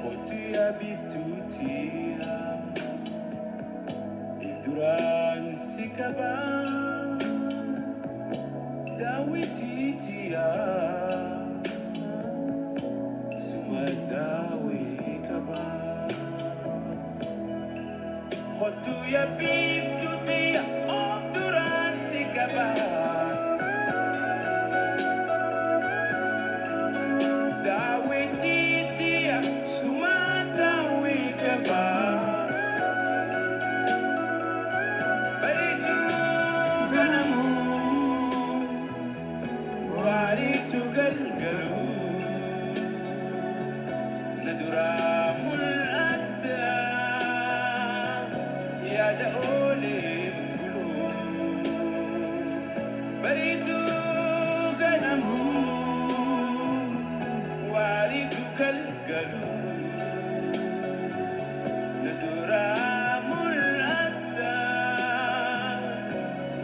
Kottu biiftuutiya, if duraan si qaba, daawwitiitiya, suma daawwii qaba. Kottu yaa biiftuutiya, of duraan si qaba, daawwitiitiya, suma daawwii qaba. Bariituu ganamuu, waariitu galgaluu, na duraa mul'atta, yaada oolee buluu. Bariituu ganamuu, waariitu galgaluu, na duraa mul'atta,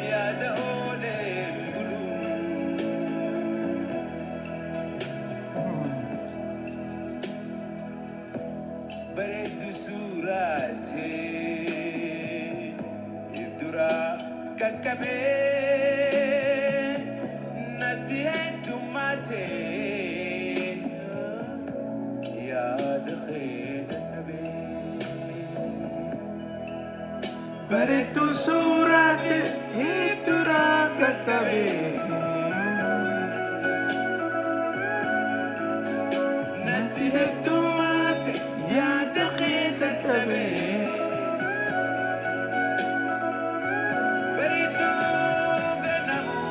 yaada oolee buluu. Bareeddu suuraatee if duraa qaqqabee natti heddummaatee yaada kee dadhabee. Bareedduu suuraate if duraa qaqqabee. Natti heddummaate yaada kee dadhabee. Bariituu ganamuu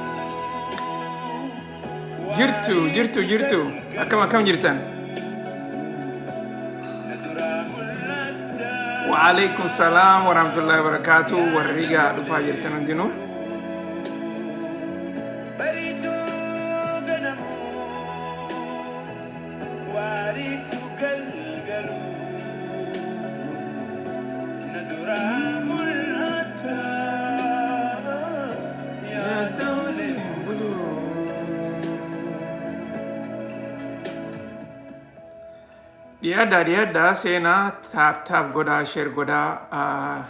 Jirtu, jirtu, waariitu jirtu. Akkam akkam jirtan? galgaluu na duraa mul'atta Waalaikum salaam warahmatullahi wabarakatuh. Warri yaada gaa dhufaa jirtan hundinuu. Bariituu ganamuu waariitu galgaluu na duraa mul'atta yaada olee buluu. Dhiyaadhaa, dhiyaadhaa, seenaa, tap tap godhaa, share godhaa,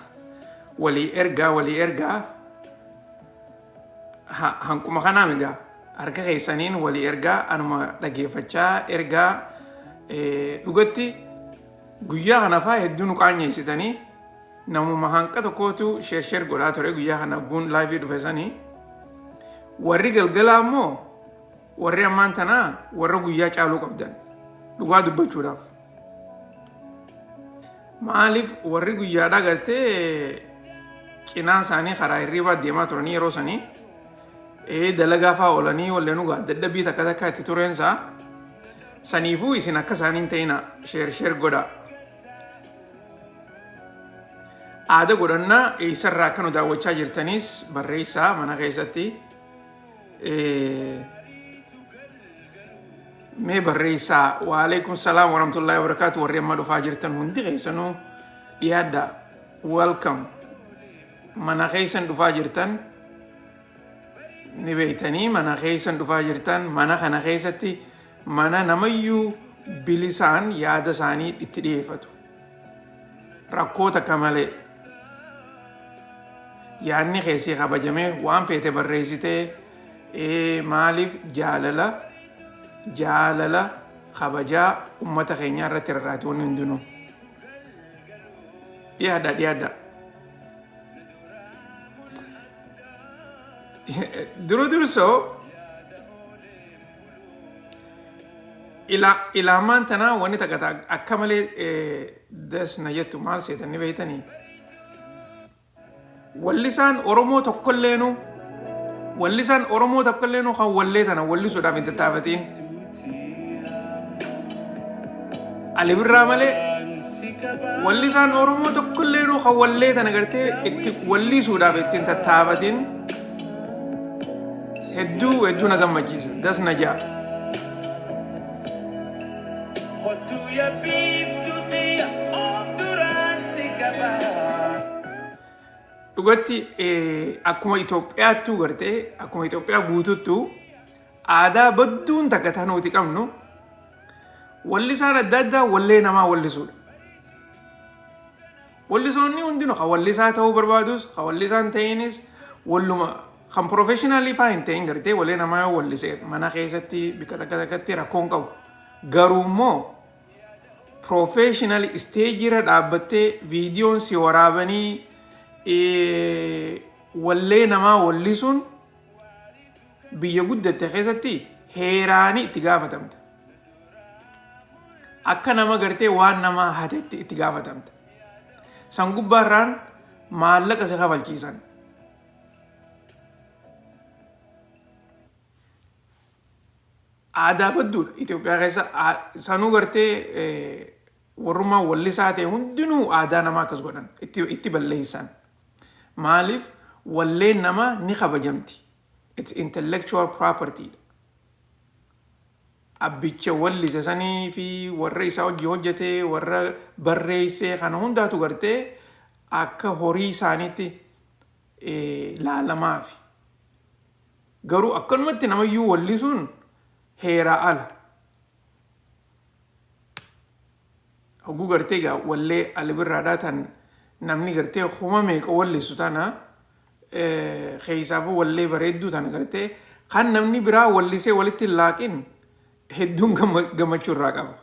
walii ergaa, walii ergaa. Hanquma kanaa migaa harka keessaniin walii ergaa, anuma dhageeffachaa ergaa. Dhugatti guyyaa kana faa hedduu nu qaanyeessitanii, namuma hanqa tokkootu share share godhaa ture guyyaa kana guun live dhufe sanii. Warri galgalaa immoo, warri ammaan tanaa warra guyyaa caaluu qabdan dhugaa dubbachuudhaaf. Maaliif warri guyyaadhaa gartee cinaan isaanii karaa hirriibaa deemaa turanii, yeroo sanii dalagaa fa'aa oolanii wallee nugaa dadhabbii takka takka itti tureensaa. Saniifuu isin akka isaanii hin ta'ina, share share godhaa. Aada godhannaa, eessarraa akka nu daawwachaa jirtaniis barreessaa mana keessatti. Mee barreessaa. Waalaikum salaam warahmatullahi wabarakatuh. Warri amma dhufaa jirtan hundi keessanuu dhiyaadha. Welcome. Mana keessan dhufaa jirtan ni beektanii, mana keessan dhufaa jirtan. Mana kana keessatti mana namayyuu bilisaan yaada isaanii itti dhiyeeffatu. Rakkoo takka malee yaadni keessii kabajamee waan feete barreessitee, maaliif jaalala jaalala kabajaa ummata keenyaa irratti rarraati wanni hundinuu. Dhiyaadha, dhiyaadha. Dura dursoo ilaamaan tanaa wanni takka akka malee das na jettu maal seetan ni beektanii? Wallisaan Oromoo tokkolleenu, wallisaan Oromoo tokkolleenu kan wallee tana wallisuudhaaf hin tattaafatiin. Ali Birraa malee wallisaan Oromoo tokkolleenu kan wallee tana gartee itti wallisuudhaaf ittiin tattaafatiin hedduu hedduu na gammachiisa. Das na ja'a. Kottu yaa biiftuu. Dhugatti akkuma Itoophiyaattuu gartee akkuma Itoophiyaa guututtuu aadaa badduun takka tan nuti qabnu wallisaan adda addaa wallee namaa wallisuudha. Wallisoonni hundinuu kan wallisaa ta'uu barbaadus kan wallisaa hin ta'inis walluma kan professionally faa hin ta'in gartee wallee namaa yoo wallise mana keessatti bikka takka takkatti rakkoo hin qabu. Garuu immoo professionally stage irra dhaabbattee viidiyoon si waraabanii wallee namaa wallisuun biyya guddatte keessatti heeraanii itti gaafatamta. Akka nama gartee waan namaa hatetti itti gaafatamta. San gubbaarraan maallaqa si kafalchiisan. Aadaa badduudha. Itoophiyaa keessa sanuu gartee warrummaan wallisaa ta'e hundinuu aadaa namaa akkas godhan itti balleessan. Maaliif walleen namaa ni kabajamti. It's intellectual property dha. Abbicha wallise sanii fi warra isaa hojii hojjete warra barreessee kana hundaatu gartee akka horii isaaniitti laalamaafi. Garuu akkanumatti namayyuu wallisuun heeraa ala. Hogguu gartee egaa wallee Ali Birraadhaa tan namni gartee kuma meeqa wallisu tana keessaafuu wallee bareedduu tana gartee kan namni biraa wallisee walitti hin laaqin hedduun gammachuu irraa qaba.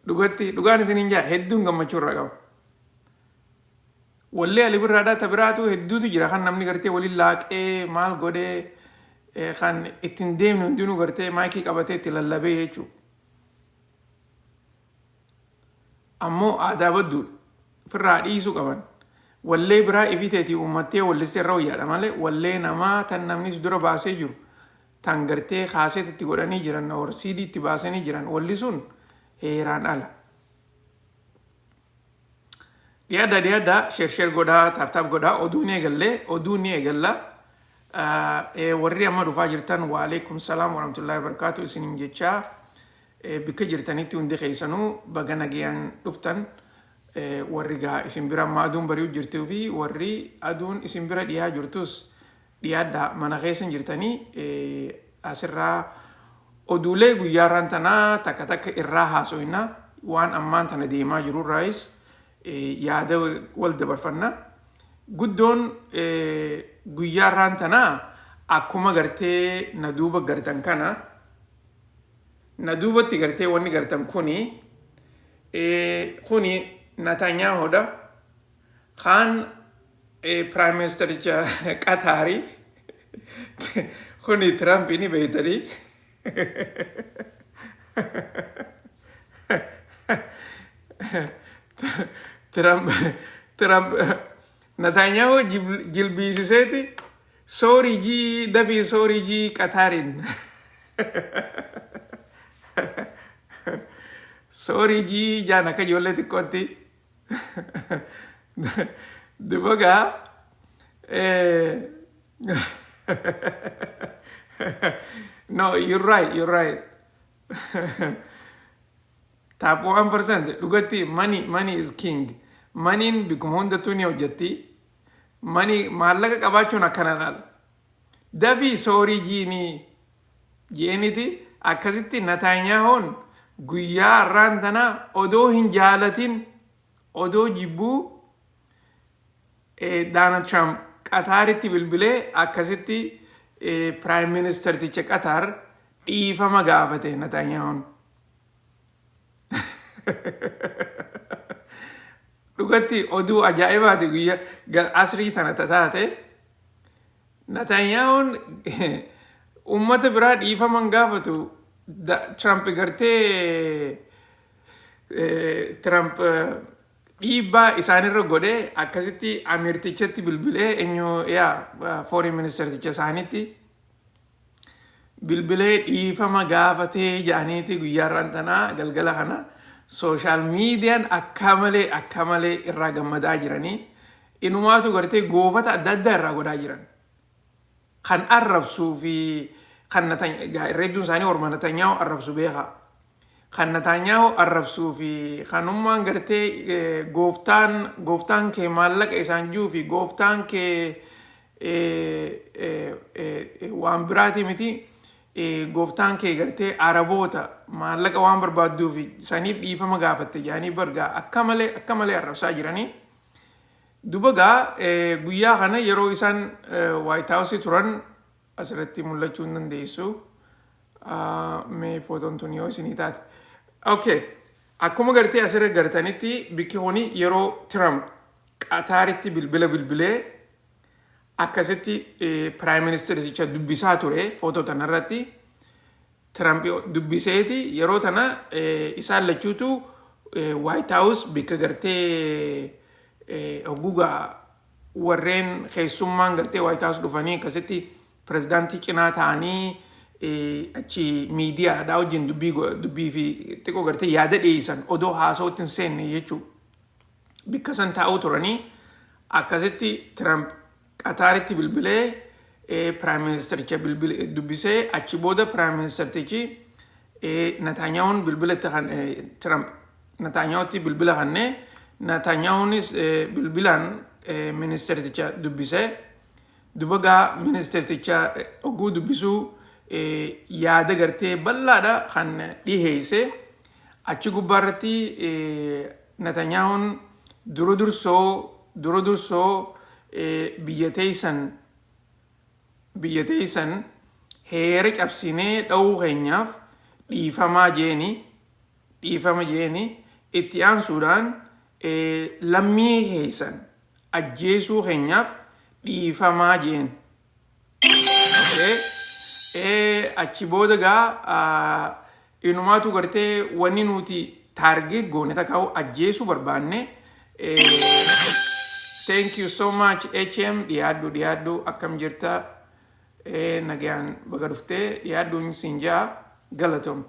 Dhugatti dhugaan isiniin jaa hedduun gammachuu irraa qaba. Wallee Ali Birraadhaa ta biraatu hedduutu jira kan namni gartee waliin laaqee maal godhee kan ittiin deemne hundinuu gartee maayikii qabatee itti lallabee jechuudha. Ammoo aadaa badduudha. Ofirraa dhiisuu qaban. Wallee biraa ifii teetii uummattee wallistee irra wayyaadha malee wallee namaa tan namni si dura baasee jiru tan gartee kaaseet itti godhanii jiran or CD itti baasanii jiran wallisuun heeraan ala. Dhiyaadhaa dhiyaadhaa share share godhaa tap tap godhaa oduu ni eegallee oduu ni eegalla. Warri amma dhufaa jirtan waalaikum salaam warahmatullahi wabarakatuh isiniin jechaa bikka jirtanitti hundi keessanuu baga nagayaan dhuftan. Warri gaa isin bira amma aduun bari'u jirtuu fi warri aduun isin bira dhiyaa jirtus dhiyaadhaa mana keessan jirtanii asirraa oduulee guyyaarraan tanaa takka takka irraa haasoyna waan ammaan tana deemaa jirurraayis yaada wal dabarfanna. Guddoon guyyaarraan tanaa akkuma gartee na duuba gartan kana na duubatti gartee wanni gartan kuni kuni Natanyaahudha. Kaan Prime Ministericha Qataarii kuni Trump ni beektanii. Trump Trump Natanyaahuu jilbiisiseeti sorry jii dafii sorry jii Qataariin. Sorry jii jaan akka ijoollee xiqqootti. Duba gaa no, you're right, you're right. Top 1% dhugatti money, money is king. Money'n bikkuma hundattuu ni hojjetti. Money maallaqa qabaachuun akkana laala. Dafii sorry jiinii jeeniti akkasitti Nataanyaahoon guyyaa har'aan tana odoo hin jaalatin odoo jibbuu Donald Trump Qataaritti bilbilee akkasitti Prime Ministerticha Qataar dhiifama gaafate Nataanyaahoon. Dhugatti oduu ajaa'ibaati guyyaa asrii tana taate. Natanyaa'uun uummata biraa dhiifama hin gaafatu. Trump gartee Trump dhiibbaa isaanirra godhee akkasitti ameertichatti bilbilee eenyu yaa foreign ministerticha isaaniitti bilbilee dhiifama gaafatee jedhaniiti guyyaarraan tanaa galgala kana social miidiyaan akka malee akka malee irraa gammadaa jiranii inumaatu gartee goofata adda addaa irraa godhaa jiran. Kan arrabsuu fi kan irra hedduun isaanii orma Natanyaa'u arrabsu beekaa. Kan Nataanyaahuu arrabsuu fi kanummaan gartee gooftaan kee maallaqa isaan jiru fi gooftaan kee waan biraati miti, gooftaan kee gartee Araboota maallaqa waan barbaadduu fi saniif dhiifama gaafatte jedhanii bargaa akka malee arrabsaa jiranii. Duba gaa guyyaa kana yeroo isaan White House turan asirratti mul'achuu hin dandeessu. Mee footoon tun yoo isinii taate. Okay. Akkuma gartee asirra gartanitti, bikki kuni yeroo Trump Qataaritti bilbila bilbilee akkasitti prime ministericha dubbisaa ture footoo tanarratti. Trump dubbiseeti yeroo tana isaan lachuutu White House bikka gartee hoggugaa warreen keessummaan gartee White House dhufanii akkasitti pirezidaantii cinaa ta'anii achi miidiyaadhaa wajjin dubbii fi xiqqoo gartee yaada dhiyeessan odoo haasawutti hin seenne jechuudha. Bikka san taa'uu turanii akkasitti Trump Qataaritti bilbilee prime ministericha dubbisee, achi booda prime ministerichi Nataanyahuun bilbila itti kan Trump Nataanyahuutti bilbila kannee, Nataanyahuunis bilbilaan ministericha dubbisee. Duba gaa ministericha oguu dubbisuu yaada gartee bal'aadha kan dhiheesse. Achi gubbaarratti Natanyahuun dura dursoo biyya teessan heera cabsinee dha'uu keenyaaf dhiifamaa jeeni, dhiifama jeeni. Itti aansuudhaan lammii keessan ajjeesuu keenyaaf dhiifamaa jeen. Okay. Achi booda gaa inumaatu gartee wanni nuti target goone takkaa'u ajjeesuu barbaanne. Thank you so much, HM. Dhiyaadhu, dhiyaadhu. Akkam jirta? Nagaan baga dhuftee. Dhiyaadhuun siin jaa, galatoom.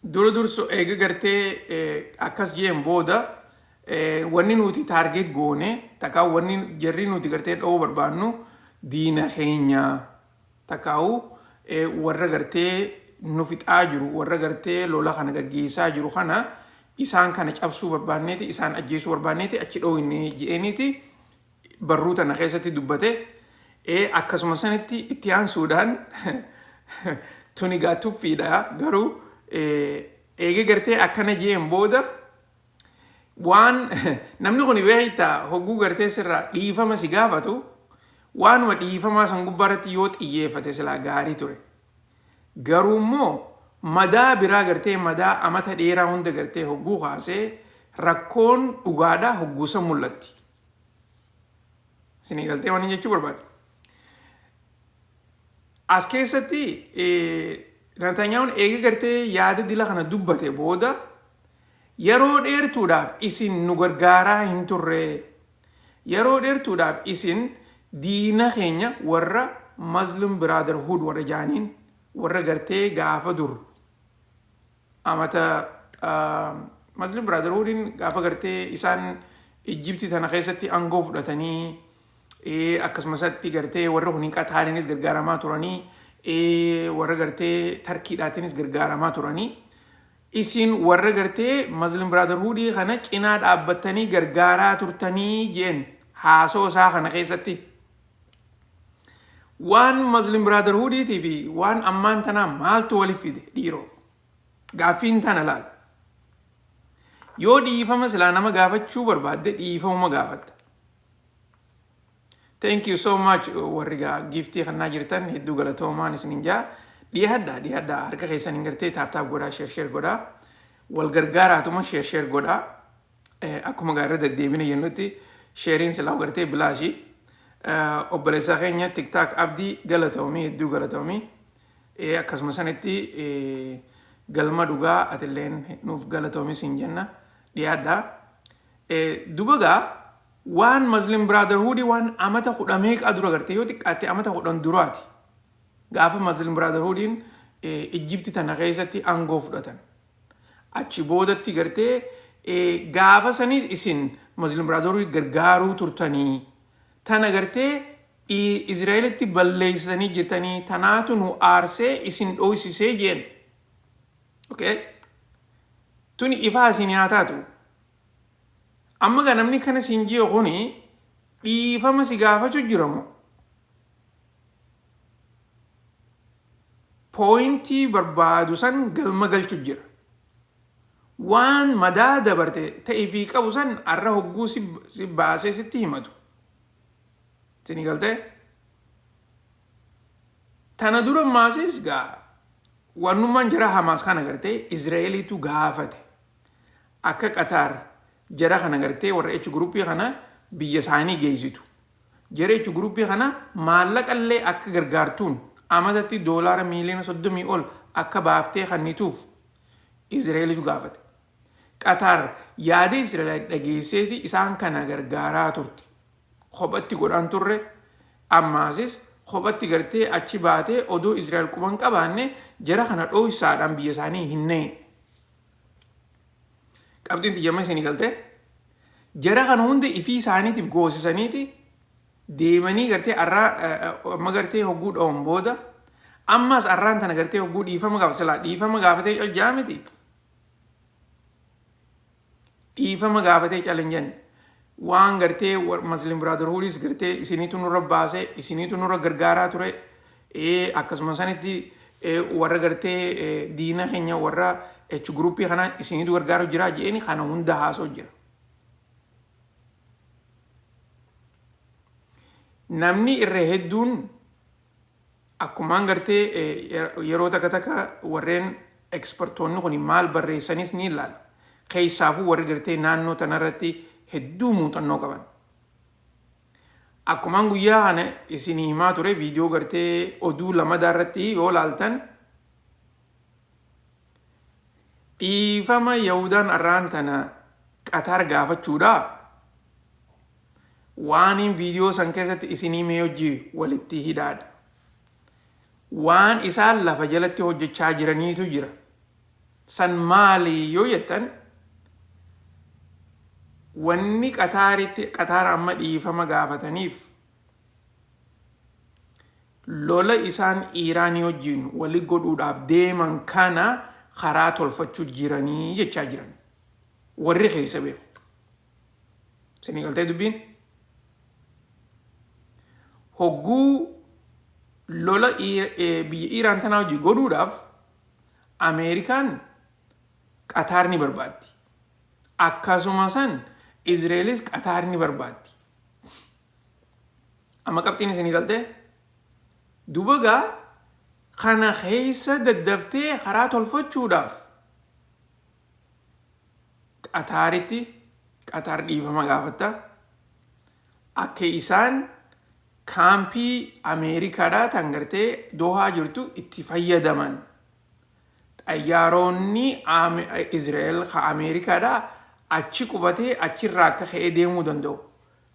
Dura dursu eega gartee akkas jeen booda, wanni nuti target goone takkaa wanni jarri nuti gartee dha'uu barbaannu diina keenya takkaa'u warra gartee nu fixaa jiru, warra gartee lola kana gaggeessaa jiru kana, isaan kana cabsuu barbaanneeti, isaan ajjeesuu barbaanneeti achi dhooyne je'eniiti barruu tana keessatti dubbate. Akkasuma sanitti itti aansuudhaan, tuni gaa tuffiidha garuu, eega gartee akkana jeen booda waan namni kun beektaa hogguu gartee sirraa dhiifama si gaafatu, waanuma dhiifamaa san gubbaarratti yoo xiyyeeffate silaa gaarii ture. Garuu immoo madaa biraa gartee madaa amata dheeraa hunda gartee hogguu kaasee rakkoon dhugaadhaa hogguusa mul'atti. Isinii galtee waan jechuu barbaade? As keessatti Netanyahuun eega gartee yaada dila kana dubbate booda, yeroo dheertuudhaaf isin nu gargaaraa hin turre. Yeroo dheertuudhaaf isin diina keenya warra Muslim Brotherhood warra jaaniin, warra gartee gaafa dur amata Muslim Brotherhoodiin gaafa gartee isaan Ijjiptii tana keessatti aangoo fudhatanii, akkasumasatti gartee warra kun Qataariinis gargaaramaa turanii, warra gartee Tarkiidhaatiinis gargaaramaa turanii, isin warra gartee Muslim Brotherhoodii kana cinaa dhaabbattanii gargaaraa turtanii jeen haasoo isaa kana keessatti. Waan Muslim Brotherhoodiitii fi waan ammaan tanaa maaltu waliif fide dhiiroo? Gaaffiin tana laal. Yoo dhiifama silaa nama gaafachuu barbaadde dhiifamuma gaafatta. Thank you so much, warri gaa giftii kannaa jirtan hedduu galatoomaan isinin jaa. Dhiyaadhaa, dhiyaadhaa. Harka keessan hin gartee tap tap godhaa, share share godhaa, wal gargaaraatuma share share godhaa. Akkuma gaarra deddeebine jennutti shareiin silaa gartee bilaashii. Obboleessa keenya TikTok Abdii, galatoomii, hedduu galatoomii. Akkasuma sanitti galma dhugaa atilleen nuuf galatoomii siin jenna, dhiyaadhaa. Duba gaa waan Muslim Brotherhood waan amata 10 meeqaa dura gartee, yoo xiqqaatte amata 10 duraati. Gaafa Muslim Brotherhoodiin Ijjipti tana keessatti aangoo fudhatan. Achi boodatti gartee gaafa sanii isin Muslim Brotherhood gargaaruu turtanii, tana gartee Israa'elitti balleessanii jirtanii, tanaatu nu aarsee isin dhoysisee jeen. Okay? Tuni ifaa isin haa taatu. Amma gaa namni kana siin ji'e kuni dhiifama si gaafachuu jira moo? Pooyintii barbaadu san galma galchu jira. Waan madaa dabarte ta'e fi qabu san arra hogguu si baasee sitti himatu. Isinii galtee? Tana dura maasis gaa wannummaan jara Hamaas kana gartee Israa'eliitu gaafate. Akka Qataar jara kana gartee warra H groupii kana biyya isaanii geessitu. Jara H groupii kana maallaqallee akka gargaartuun amatatti doolaara miiliyoona 30 ol akka baaftee kannituuf Israa'eliitu gaafate. Qataar yaada Israa'el dhageesseeti isaan kana gargaaraa turte. Kophatti godhaan turre ammaasis kophatti gartee achi baatee odoo Israa'el quban qabaanne jara kana dhooysaadhaan biyya isaanii hin na'in. Qabxiin tiyyama isinii galtee jara kana hunda ifii isaaniitiif goosisaniiti deemanii gartee arraa amma gartee hogguu dha'uun booda ammas arraan tana gartee hogguu dhiifama gaafa silaa dhiifama gaafatee cajjaa miti. Dhiifama gaafatee cal hin jenne. Waan gartee Muslim Brotherhoodis gartee isiniitu nurra baasee isiniitu nurra gargaaraa ture. Akkasuma sanitti warra gartee diina keenya warra H groupii kana isiniitu gargaaru jira jeeni kana hunda haasoo jira. Namni irra hedduun Akkumaan gartee yeroo takka takka warreen ekspertoonni kun maal barreessanis ni ilaala. Keessaafuu warri gartee naannoo tanarratti hedduu muuxannoo qaban. Akkumaan guyyaa kana isinii himaa ture viidiyoo gartee oduu lamadaa irratti yoo laaltan dhiifama Yahudaan arraan tana Qataar gaafachuudhaa Waaniin viidiyoo san keessatti isin hime hojii walitti hidhaadha. Waan isaan lafa jalatti hojjechaa jiraniitu jira. San maali yoo jettan wanni Qataaritti Qataar amma dhiifama gaafataniif lola isaan Iiraanii wajjin wali godhuudhaaf deeman kana karaa tolfachuu jiranii jechaa jiran. Warri keessa beeku. Isinii galtee dubbiin? Hogguu lola biyya Iiraan tanaa hojii godhuudhaaf Ameerikaan Qataar ni barbaaddi. Akkasuma san Izreelis Qataar ni barbaaddi. Amma qabxiin isinii galtee? Duba gaa kana keessa daddaftee karaa tolfachuudhaaf Qataaritti Qataar dhiifama gaafatta. Akka isaan kaampii Ameerikaadhaa tan gartee Dohaa jirtu itti fayyadaman. Xayyaaroonni Israa'el ka Ameerikaadhaa achi qubatee achirraa akka ka'ee deemuu danda'u.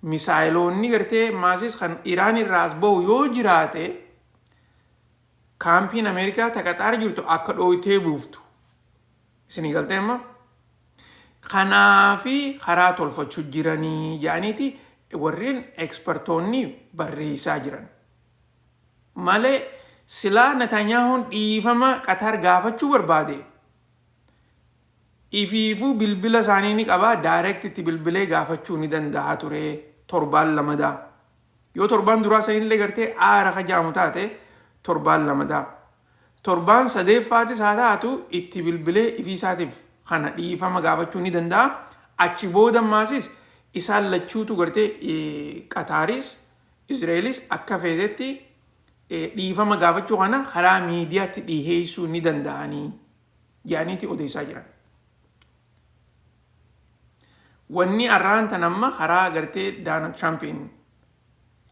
Misaayiloonni gartee maasis kan Iraan irraa as bahu yoo jiraate kaampiin Ameerikaa ta Qaxaar jirtu akka dhooytee buuftu. Isinii galtee amma? Kanaafi karaa tolfachuu jiranii jedhaniiti warreen ekspertoonni barreessaa jiran. Malee silaa Netanyaahuun dhiifama Qatar gaafachuu barbaade ifiifuu bilbila isaanii ni qabaa direct itti bilbilee gaafachuu ni danda'a ture torbaan lamadaa. Yoo torbaan duraa sanillee gartee aara ka jaamu taate torbaan lamadaa. Torbaan sadeeffaatis haa taatu itti bilbilee ifii isaatiif kana dhiifama gaafachuu ni danda'a. Achi booda ammaasis isaan lachuutu gartee Qataaris Israa'elis akka feetetti dhiifama gaafachuu kana karaa miidiyaatti dhiheessuu ni danda'anii jedhaniiti odeessaa jiran. Wanni arraan tan amma karaa gartee Daanald Tiraampiin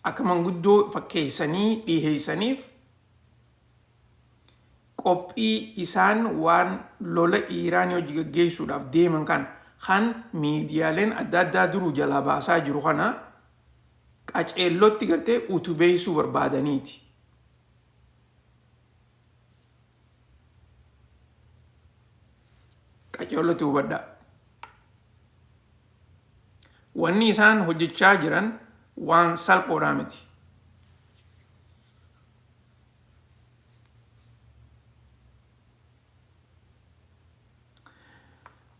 akka manguddoo fakkeessanii dhiheessaniif qophii isaan waan lola Iiraanii hojii gaggeessuudhaaf deeman kana kan miidiyaaleen adda addaa duruu jalaa baasaa jiru kana qaceellotti gartee utubeessuu barbaadaniiti. Qaceellotti hubadhaa. Wanni isaan hojjechaa jiran waan salphoodhaa miti.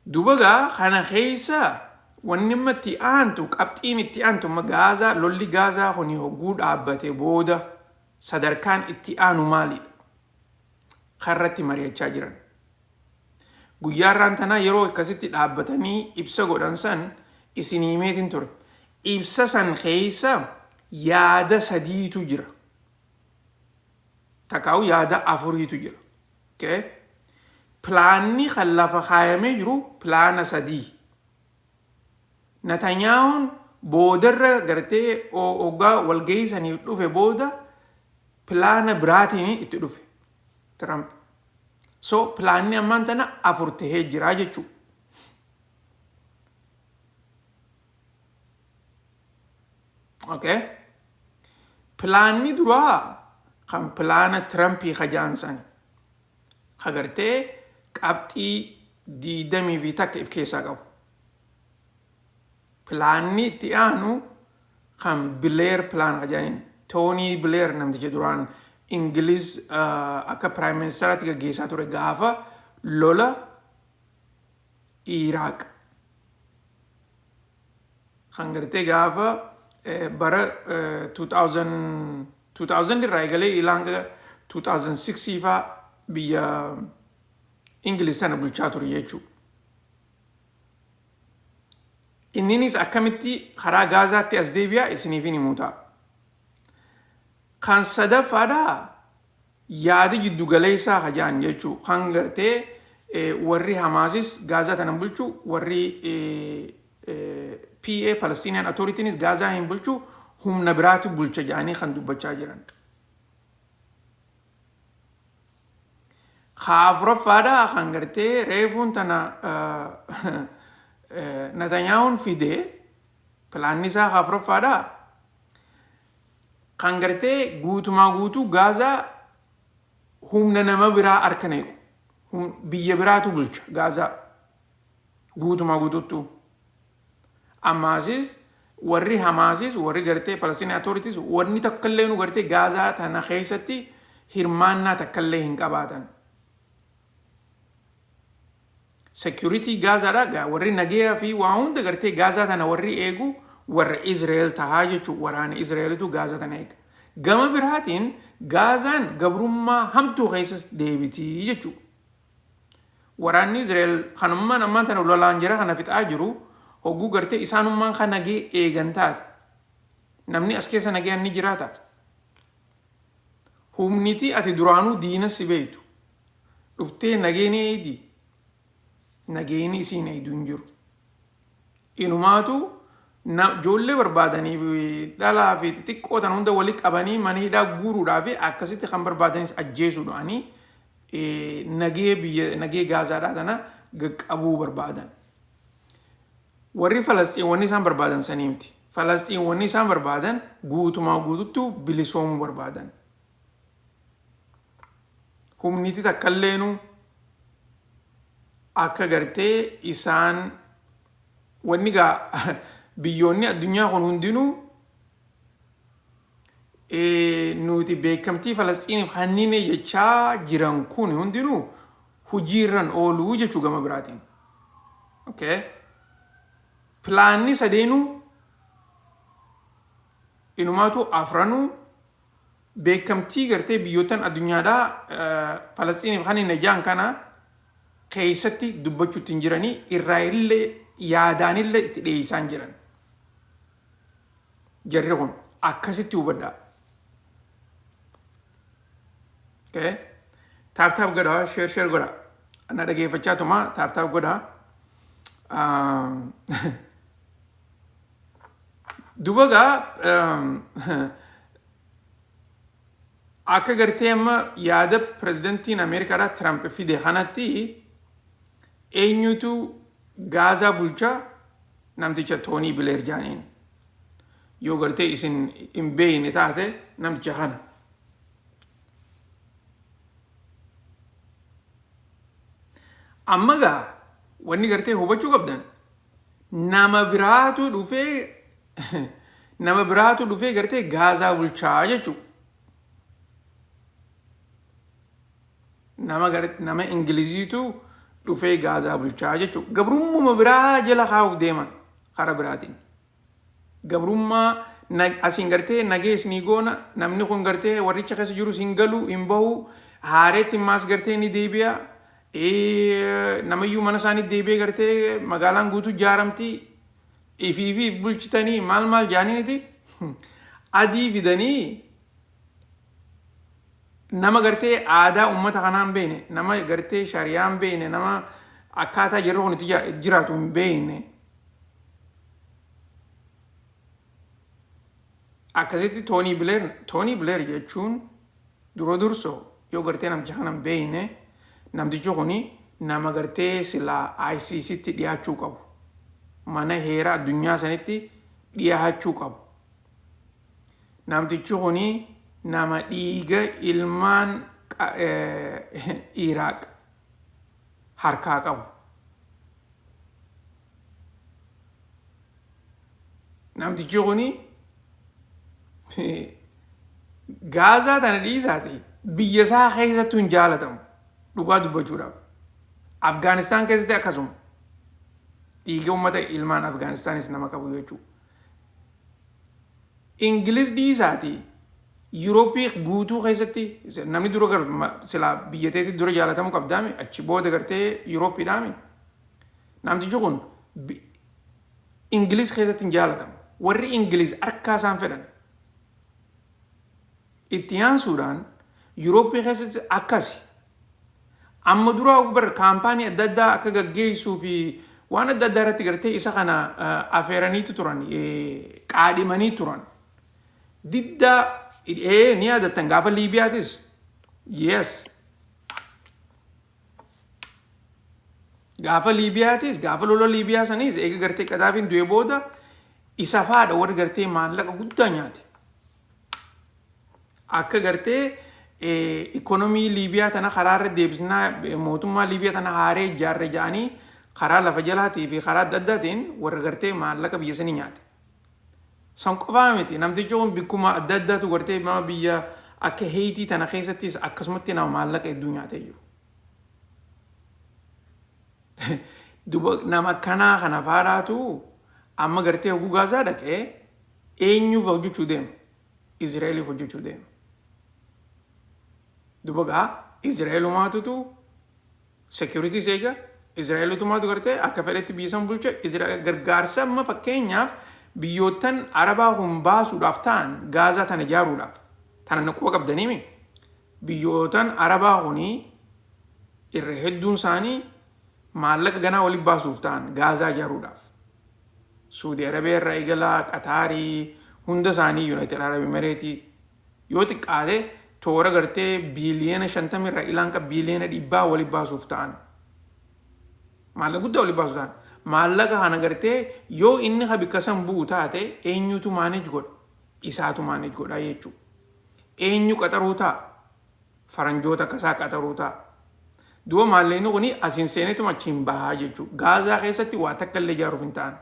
Duba gaa kana keessa wanni amma itti aantu, qabxiin itti aantu amma Gaazaa, lolli Gaazaa kuni hogguu dhaabbate booda sadarkaan itti aanu maalidha? Karratti mari'achaa jiran. Guyyaa irraan tanaa yeroo akkasitti dhaabbatanii ibsa godhan san isin himeetiin ture. Ibsa san keessa yaada sadiitu jira. Takaawu yaada afuriitu jira. Okay? Pilaanni kan lafa kaayamee jiru pilaana sadii. Natanyaa'uun boodarra gartee hoggaa walgahii saniif dhufe booda pilaana biraatiin itti dhufe Trump. So pilaanni ammaan tana afur tahee jira jechuudha. Okay? Pilaanni duraa kan pilaana Tirampii kajaansan ka gartee qabxii 21 if keessaa qabu. Pilaanni itti aanu kan Bileer pilaan kajaaniin Toonii Bileer namticha duraan Ingiliz akka piraayim ministeraatti gaggeessaa ture gaafa lola Iraaq. Kan gartee gaafa bara 2000 2000 irraa eegalee ilaa hanga 2006 faa biyya Ingiliz sana bulchaa ture jechuudha. Inninis akkamitti karaa Gaazaatti as deebi'a isiniif hin himu ta'a. Kan sadaffaadhaa yaada jiddu galeessaa ka ja'an jechuu kan gartee warri Hamaasis Gaazaa tana hin bulchu, warri PA Palestinian Authoritynis Gaazaa hin bulchu, humna biraatu bulcha ja'anii kan dubbachaa jiran. Ka afuraffaadhaa kan gartee reefuun tana Netanyahuun fide, pilaanni isaa ka afuraffaadhaa kan gartee guutumaa guutuu Gaazaa humna nama biraa harka neequ. Biyya biraatu bulcha Gaazaa guutumaa guutuuttuu. Ammaasis warri Hamaasis warri gartee Palestinian Authorities wanni takkallee nu gartee Gaazaa tana keessatti hirmaannaa takkallee hin qabaatan. Security Gaazaadha gaa warri nageeyaa fi waa hunda gartee Gaazaa tana warri eegu warra Israel tahaa jechuun waraana Israelitu Gaazaa tana eega. Gama biraatiin Gaazaan gabrummaa hamtuu keessas deebitii jechuudha. Waraanni Israel kanummaan ammaan tana lolaan jira kana fixaa jiru hogguu gartee isaanummaan kan nagee eegan taate. Namni as keessa nagayaan ni jiraata. Humniti ati duraanuu diina si beektu dhuftee nageeni eeydi, nageeni isiin eeydu hin jiru. Inumaatu ijoollee barbaadanii fi dhalaa fi xixiqqoo tan hunda wali qabanii mana hidhaa guuruudhaa fi akkasitti kan barbaadanis ajjeesuudhaanii nagee biyya nagee Gaazaadhaa tana qaqqabuu barbaadan. Warri Falasxiin wanni isaan barbaadan sanii miti. Falasxiin wanni isaan barbaadan guutumaa guututtuu bilisoomuu barbaadan. Humniti takkalleenu akka gartee isaan wanni gaa biyyoonni addunyaa kun hundinuu nuti beekamtii Falasxiiniif kanneen jechaa jiran kun hundinuu hojiirran ooluu jechuu gama biraatiin. Okay. Pilaanni sadeenuu inumaatu afranuu beekamtii gartee biyyoottan addunyaadhaa Falasxiiniif kan hin jaan kana keessatti dubbachuutti hin jiranii, irraa illee yaadaanillee itti dhiyeessaan jiran. Jarri kun akkasitti hubadhaa. Okay. Tap tap godhaa, share share godhaa. Na dhageeffachaa tuma tap tap godhaa. Duba gaa akka gartee amma yaada pirezidantiin Ameerikaadhaa Tiraamp fide kanatti eenyutu Gaazaa bulcha? Namticha Toonii Bileer jaaniin. Yoo gartee isin hin beeyne taate namticha kana. Amma gaa wanni gartee hubachuu qabdan nama biraatu dhufee gartee Gaazaa bulchaa jechuudha. Nama Ingiliziitu Dhufee Gaazaa bulchaa jechuudha. Gabrummuma biraa jala kaa'uuf deeman karaa biraatiin. Gabrummaa asiin gartee nagee isinii goona, namni kun gartee warricha keessa jirus hin galu hin bahu, haareetti maas gartee ni deebi'a. Namayyuu mana isaanii deebi'ee gartee magaalaan guutuu ijaaramti. Ifii fi bulchitanii maal maal jaaniiniti adii fidanii, nama gartee aadaa uummata kanaa hin beekne, nama gartee shari'aa hin beekne, nama akkaataa yeroo kun itti jiraatu hin beekne. Akkasitti Toonii Bileer, Toonii Bileer jechuun dura dursoo yoo gartee namticha kana hin beekne, namtichi kuni nama gartee silaa ICCtti dhiyaachuu qabu. Mana heera addunyaa sanitti dhiyaachuu qabu. Namtichi kuni nama dhiiga ilmaan Iraaq harkaa qabu. Namtichi kuni Gaazaa tana dhiisaati biyya isaa keessattuu hin jaalatamu dhugaa dubbachuudhaaf. Afgaanistaan keessatti akkasuma dhiiga uummata ilmaan Afgaanistaanis nama qabu jechuudha. Ingiliz dhiisaati Yurooppii guutuu keessatti namni dura silaa biyya teetti dura jaalatamuu qabdaami, achi booda gartee Yurooppiidhaami. Namtichi kun Ingiliz keessatti hin jaalatamu. Warri Ingiliz harkaa isaan fedhan. Itti aansuudhaan Yurooppii keessatti akkasi. Amma duraa bar kaampaanii adda addaa akka gaggeessuu fi waan adda addaa irratti gartee isa kana afeeraniitu turan, qaadhimanii turan. Diddaa ni yaadattan gaafa Liibiyaatis. Yes. Gaafa Liibiyaatis, gaafa lola Liibiyaa saniis eega gartee Qadaafiin du'e booda isa faadha warri gartee maallaqa guddaa nyaate. Akka gartee ikonomii Liibiyaa tana karaa irra deebisnaa, mootummaa Liibiyaa tana haaree ijaarre jedhanii karaa lafa jalaatii fi karaa adda addaatiin warra gartee maallaqa biyya sanii nyaate. San qofaa miti, namtichi kun bikkuma adda addaatu gartee nama biyya akka Heeyitii tana keessattis akkasumatti nama maallaqa hedduu nyaatee jiru. Duba nama akkanaa kana faadhaatu amma gartee hoguu Gaazaa dhaqee eenyuuf hojjechuu deema? Izraa'eliif hojjechuu deema. Duba gaa Izraa'elumaatutu securities eega, Izraa'elutumaatu gartee akka fedhetti biyya san bulcha. Izraa'el gargaarsa amma fakkeenyaaf biyyoottan Arabaa kun baasuudhaaf ta'an Gaazaa tana ijaaruudhaaf tana na quba qabdaniimi, biyyootan Arabaa kuni irra hedduun isaanii maallaqa ganaa walitti baasuuf ta'an Gaazaa ijaaruudhaaf. Suudi Arabiyaa irraa eegalaa Qataarii hunda isaanii, Yuunaayitid Arab Emireetii, yoo xiqqaate toora gartee biiliyoona 50 irraa ilaan qaba biiliyoona 100 walitti baasuuf ta'an. Maallaqa guddaa walitti baasuuf ta'an. Maallaqa kana gartee yoo inni ka bikka san bu'u taate eenyutu manage godha? Isaatu manage godha jechuudha. Eenyu qaxaruu ta'a? Faranjoota akkasaa qaxaruu ta'a. Duuba maallaqni kun asiin seenetuma achiin bahaa jechuudha. Gaazaa keessatti waa takka illee ijaaruuf hin ta'an.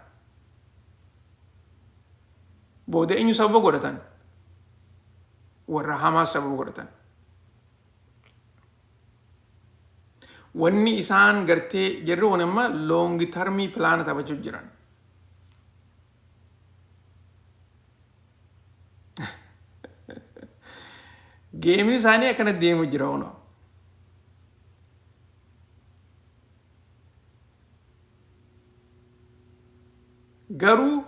Booda eenyu sababa godhatan? Warra Hamaas sababa godhatan. Wanni isaan gartee jarri kun amma long term plan taphachuu jiran. Geemni isaanii akkana deemu jira kunoo. Garuu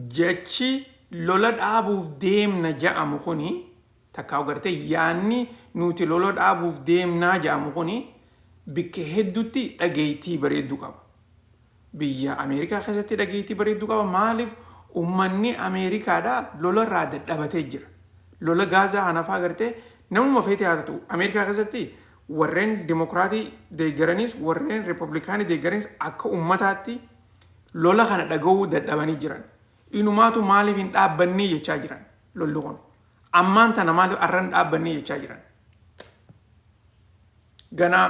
jechi lola dhaabuuf deemna ja'amu kuni, takkaa gartee yaanni nuti lola dhaabuuf deemnaa ja'amu kuni, bikka hedduutti dhageettii bareedduu qaba. Biyya Ameerikaa keessatti dhageettii bareedduu qaba. Maaliif? Uummanni Ameerikaadhaa lola irraa dadhabatee jira. Lola Gaazaa kana fa'aa gartee namuma feete haa ta'u, Ameerikaa keessatti warreen Dimokiraatii deeggaranis warreen Riippablikaanii deeggaranis akka uummataatti lola kana dhaga'uu dadhabanii jiran. Inumaatu maaliif hin dhaabbannee jechaa jiran lolli kun. Ammaan tana maaliif arra hin dhaabbannee jechaa jiran. Ganaa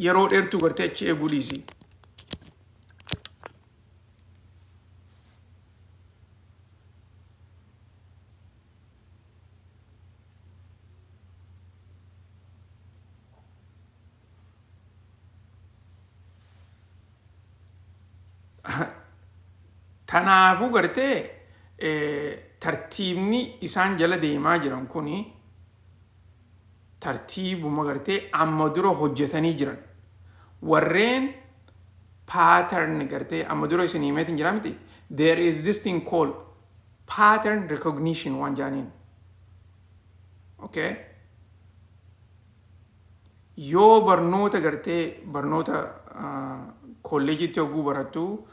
yeroo dheertuu gartee achi eeguu dhiisi. Tanaafuu gartee tartiibni isaan jala deemaa jiran kuni tartiibuma gartee amma dura hojjetanii jiran. Warreen pattern gartee amma dura isin himeetiin jira miti. There is this thing called pattern recognition waan jaaniin. Okay? Yoo barnoota gartee barnoota kolleejiitti hogguu barattu,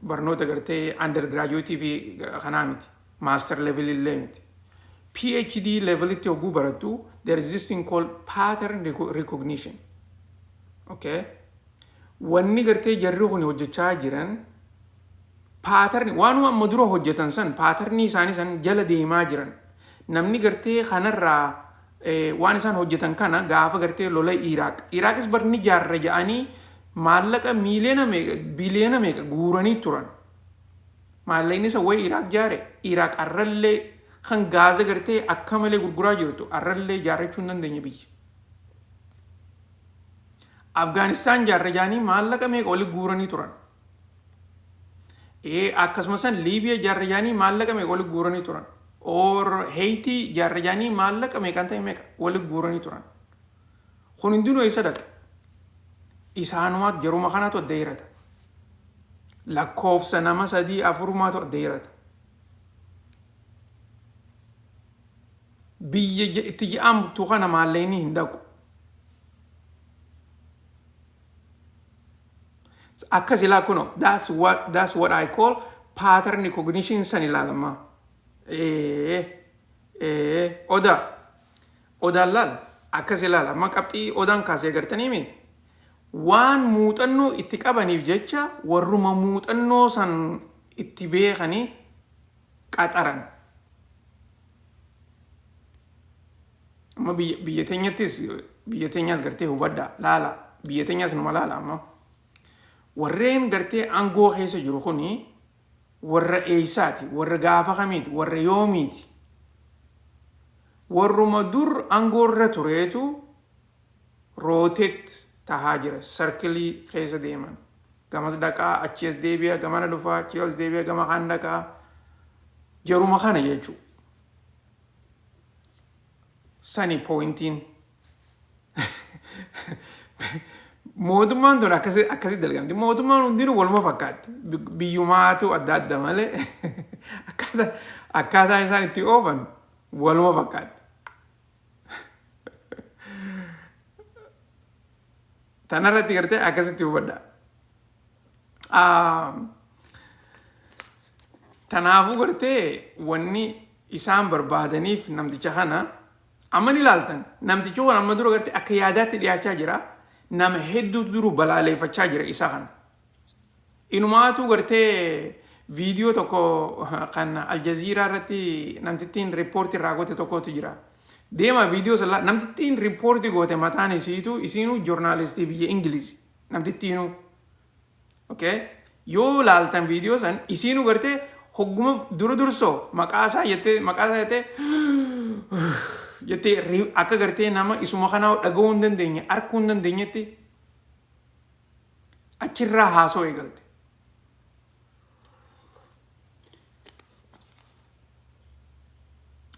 barnoota gartee undergraduate fi kanaa miti. Master level illee miti. PhD levelitti hogguu barattu, there is this thing called pattern recognition. Okay? Wanni gartee jarri kun hojjechaa jiran pattern waanuma amma dura hojjetan san, patternii isaanii san jala deemaa jiran. Namni gartee kanarraa waan isaan hojjetan kana gaafa gartee lola Iraaq. Iraaqis barni jaarra ja'anii maallaqa miiliyoona meeqa, biliyoona meeqa guuranii turan. Maallaqni isa wayi Iraaq jaare. Iraaq arrallee kan gaaza gartee akka malee gurguraa jirtu arrallee jaarrachuu hin dandeenye biyya. Afgaanistaan jaarra jaanii maallaqa meeqa wali guuranii turan. Akkasuma san Liibiyaa jaarra jaanii maallaqa meeqa wali guuranii turan. Or Heeyitii jaarra jaanii maallaqa meeqaan ta'e meeqa wali guuranii turan. Kun hundinuu eessa dhaqe? Isaanumaatu jaruma kanaatu adda hirata. Lakkoofsa nama sadii afurumaatu adda hirata. Biyya itti je'amtu kana maallaqni hin dhaqu. Akkas ilaa kuno, that's what I call pattern recognition san ilaalama. Odaa odaan laal, akkas ilaala. Amma qabxii odaan kaasee agartanii mi, waan muuxannoo itti qabaniif jecha warruma muuxannoo san itti beekanii qaxaran. Amma biyya teenyattis, biyya teenyaas gartee hubadhaa laala, biyya teenyaas numa laala. Amma warreen gartee aangoo keessa jiru kuni warra eeysaati, warra gaafa kamiiti, warra yoomiiti? Warruma dur aangoo irra tureetu rotate tahaa jira, circleii keessa deeman. Gamas dhaqaa, achi as deebi'a, gamana dhufaa, achi as deebi'a, gama kaan dhaqaa, jaruma kana jechuu. Sani pointiin mootummaan tun akkasi akkasi dalgamti. Mootummaan hundinuu waluma fakkaatti. Biyyumaatu adda adda malee akkaataa isaan itti oofan waluma fakkaatti. Tanarratti gartee akkasitti hubadha. Tanaafuu gartee wanni isaan barbaadaniif namticha kana amma ni ilaaltan. Namtichi kun amma dura gartee akka yaadaatti dhiyaachaa jira. Nama hedduutu duru balaaleeffachaa jira isa kana. Inumaatu gartee viidiyoo tokko kan Aljaziiraa irratti namtittiin riippoortii irraa goote tokkotu jira. Deema viidiyoo sana, namtittiin riippoortii goote mataan isiitu, isiinuu joornaalistii biyya Ingilizi namtittiinuu. Okay? Yoo laaltan viidiyoo san, isiinuu gartee hogguma dura dursoo maqaa isaa jettee jettee akka gartee nama isuma kanaa dhaga'uu hin dandeenye, arguu hin dandeenyetti achirraa haasoo eegalte.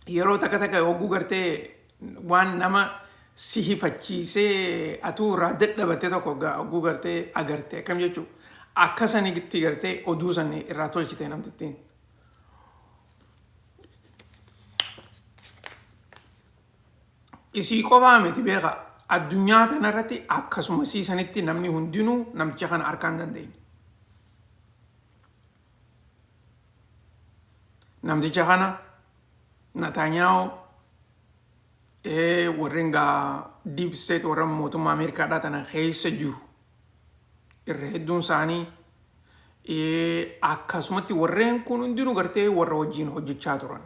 Yeroo takka takka hogguu gartee waan nama si hifachiisee atuu irraa dadhabate tokko hogguu gartee agarte akkam jechuu, akka sanitti gartee oduu san irraa tolchite namtittiin. Isii qofaa miti beeka, addunyaa tanarratti akkasuma siisanitti namni hundinuu namticha kana harkaa hin dandeenye. Namticha kana Nataanyaahu, warreen gaa deep state, warra mootummaa Ameerikaadhaa tana keessa jiru irra hedduun isaanii, akkasumatti warreen kun hundinuu gartee warra wajjin hojjechaa turan.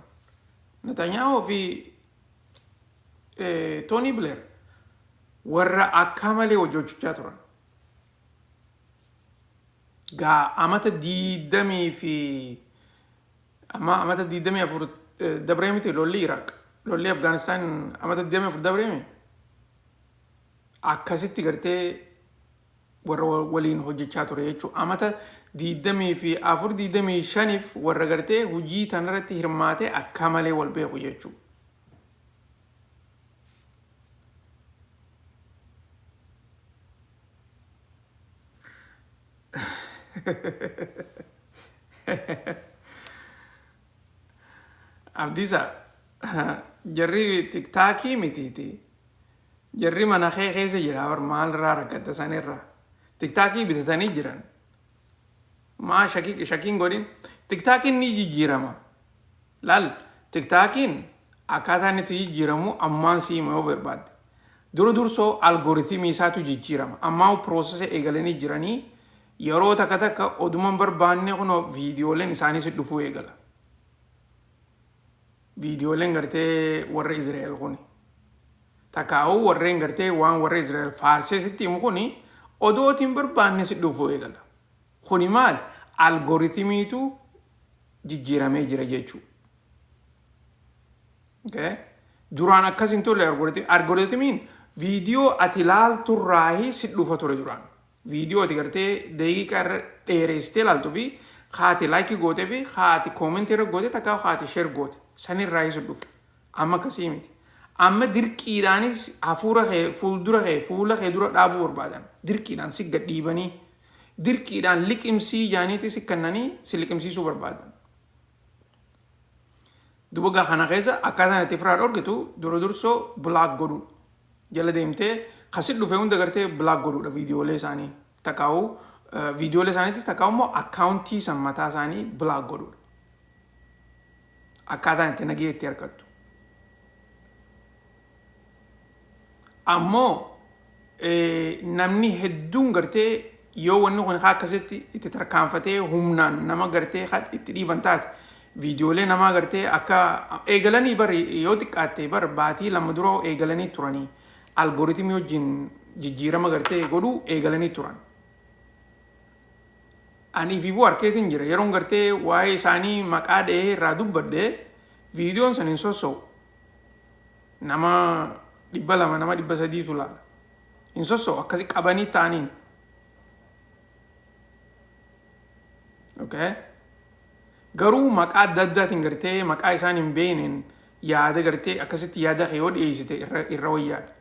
Nataanyaahu fi Tony Blair warra akka malee hojjechaa turan. Gaa amata 20 fi amma amata 24 dabree miti lolli Iraaq, lolli Afgaanistaan amata 24 dabree miti. Akkasitti gartee Warra waliin hojjechaa ture jechuudha. Amata 24 25f warra gartee hojii tanarratti hirmaatee akka malee wal beeku jechuudha. Abdiisa, jarri tiktaakii mitiiti. Jarri mana kee keessa jira bar, maalirraa rakkatta sanirraa. Tiktaakii bitatanii jiran. Maa shakii shakiin godhin. Tiktaakiin ni jijjiirama. Laal, tiktaakiin akkaataa inni itti jijjiiramu ammaan sii hima yoo barbaadde. Dura dursoo algorithm isaatu jijjiirama. Ammaa process eegalanii jiranii, yeroo takka takka oduma hin barbaanne kunoo viidiyooleen isaanii si dhufuu eegala. Viidiyooleen gartee warra Israa'el kuni. Takkaa'uu warreen gartee waan warra Israa'el faarsee sitti himu kuni odooti hin barbaanne si dhufuu eegala. Kuni maal? Algorithmiitu jijjiiramee jira jechuudha. Okay? Duraan akkas hin turre algorithm. Algorithmiin viidiyoo ati ilaalturraahi si dhufa ture duraan. Viidiyoo ati gartee daqiiqaa irra dheereessitee ilaaltuu fi haati like gootee fi haati comment irra goote, takka haati share goote sanirraahi si dhufa. Amma akkasii miti. Amma dirqiidhaanis hafuura kee fuuldura kee fuula kee dura dhaabuu barbaadan. Dirqiidhaan si gadhiibanii, dirqiidhaan liqimsii jaaniitii si kennanii si liqimsiisuu barbaadan. Duba gaa kana keessa akkaataan itti ofirraa dhorkitu dura dursoo block godhuudha. Jala deemtee kasi dhufe hunda gartee block godhuudha viidiyoolee isaanii. Takkaa'uu viidiyoolee isaaniitis, takkaa'u immoo akkaawuntii san mataa isaanii block godhuudha. Akkaataan itti nagee itti argattu. Ammoo namni hedduun gartee yoo wanni kun akkasitti itti tarkaanfatee humnaan nama gartee itti dhiiban taate, viidiyoolee namaa gartee akka eegalanii bar, yoo xiqqaatte bar baatii 2 dura eegalanii turanii, algorithm wajjin jijjiirama gartee godhuu eegalanii turan. Ani ifiifuu harkeetiin jira, yeroon gartee waa'ee isaanii maqaa dhahee irraa dubbadhe viidiyoon san hin sosso'u. Nama 200, nama 300tu laala. Hin sosso'u, akkasi qabanii ta'aniin. Okay. Garuu maqaa adda addaatiin gartee maqaa isaan hin beekneen yaada gartee akkasitti yaada kee yoo dhiyeessite irra wayyaadha.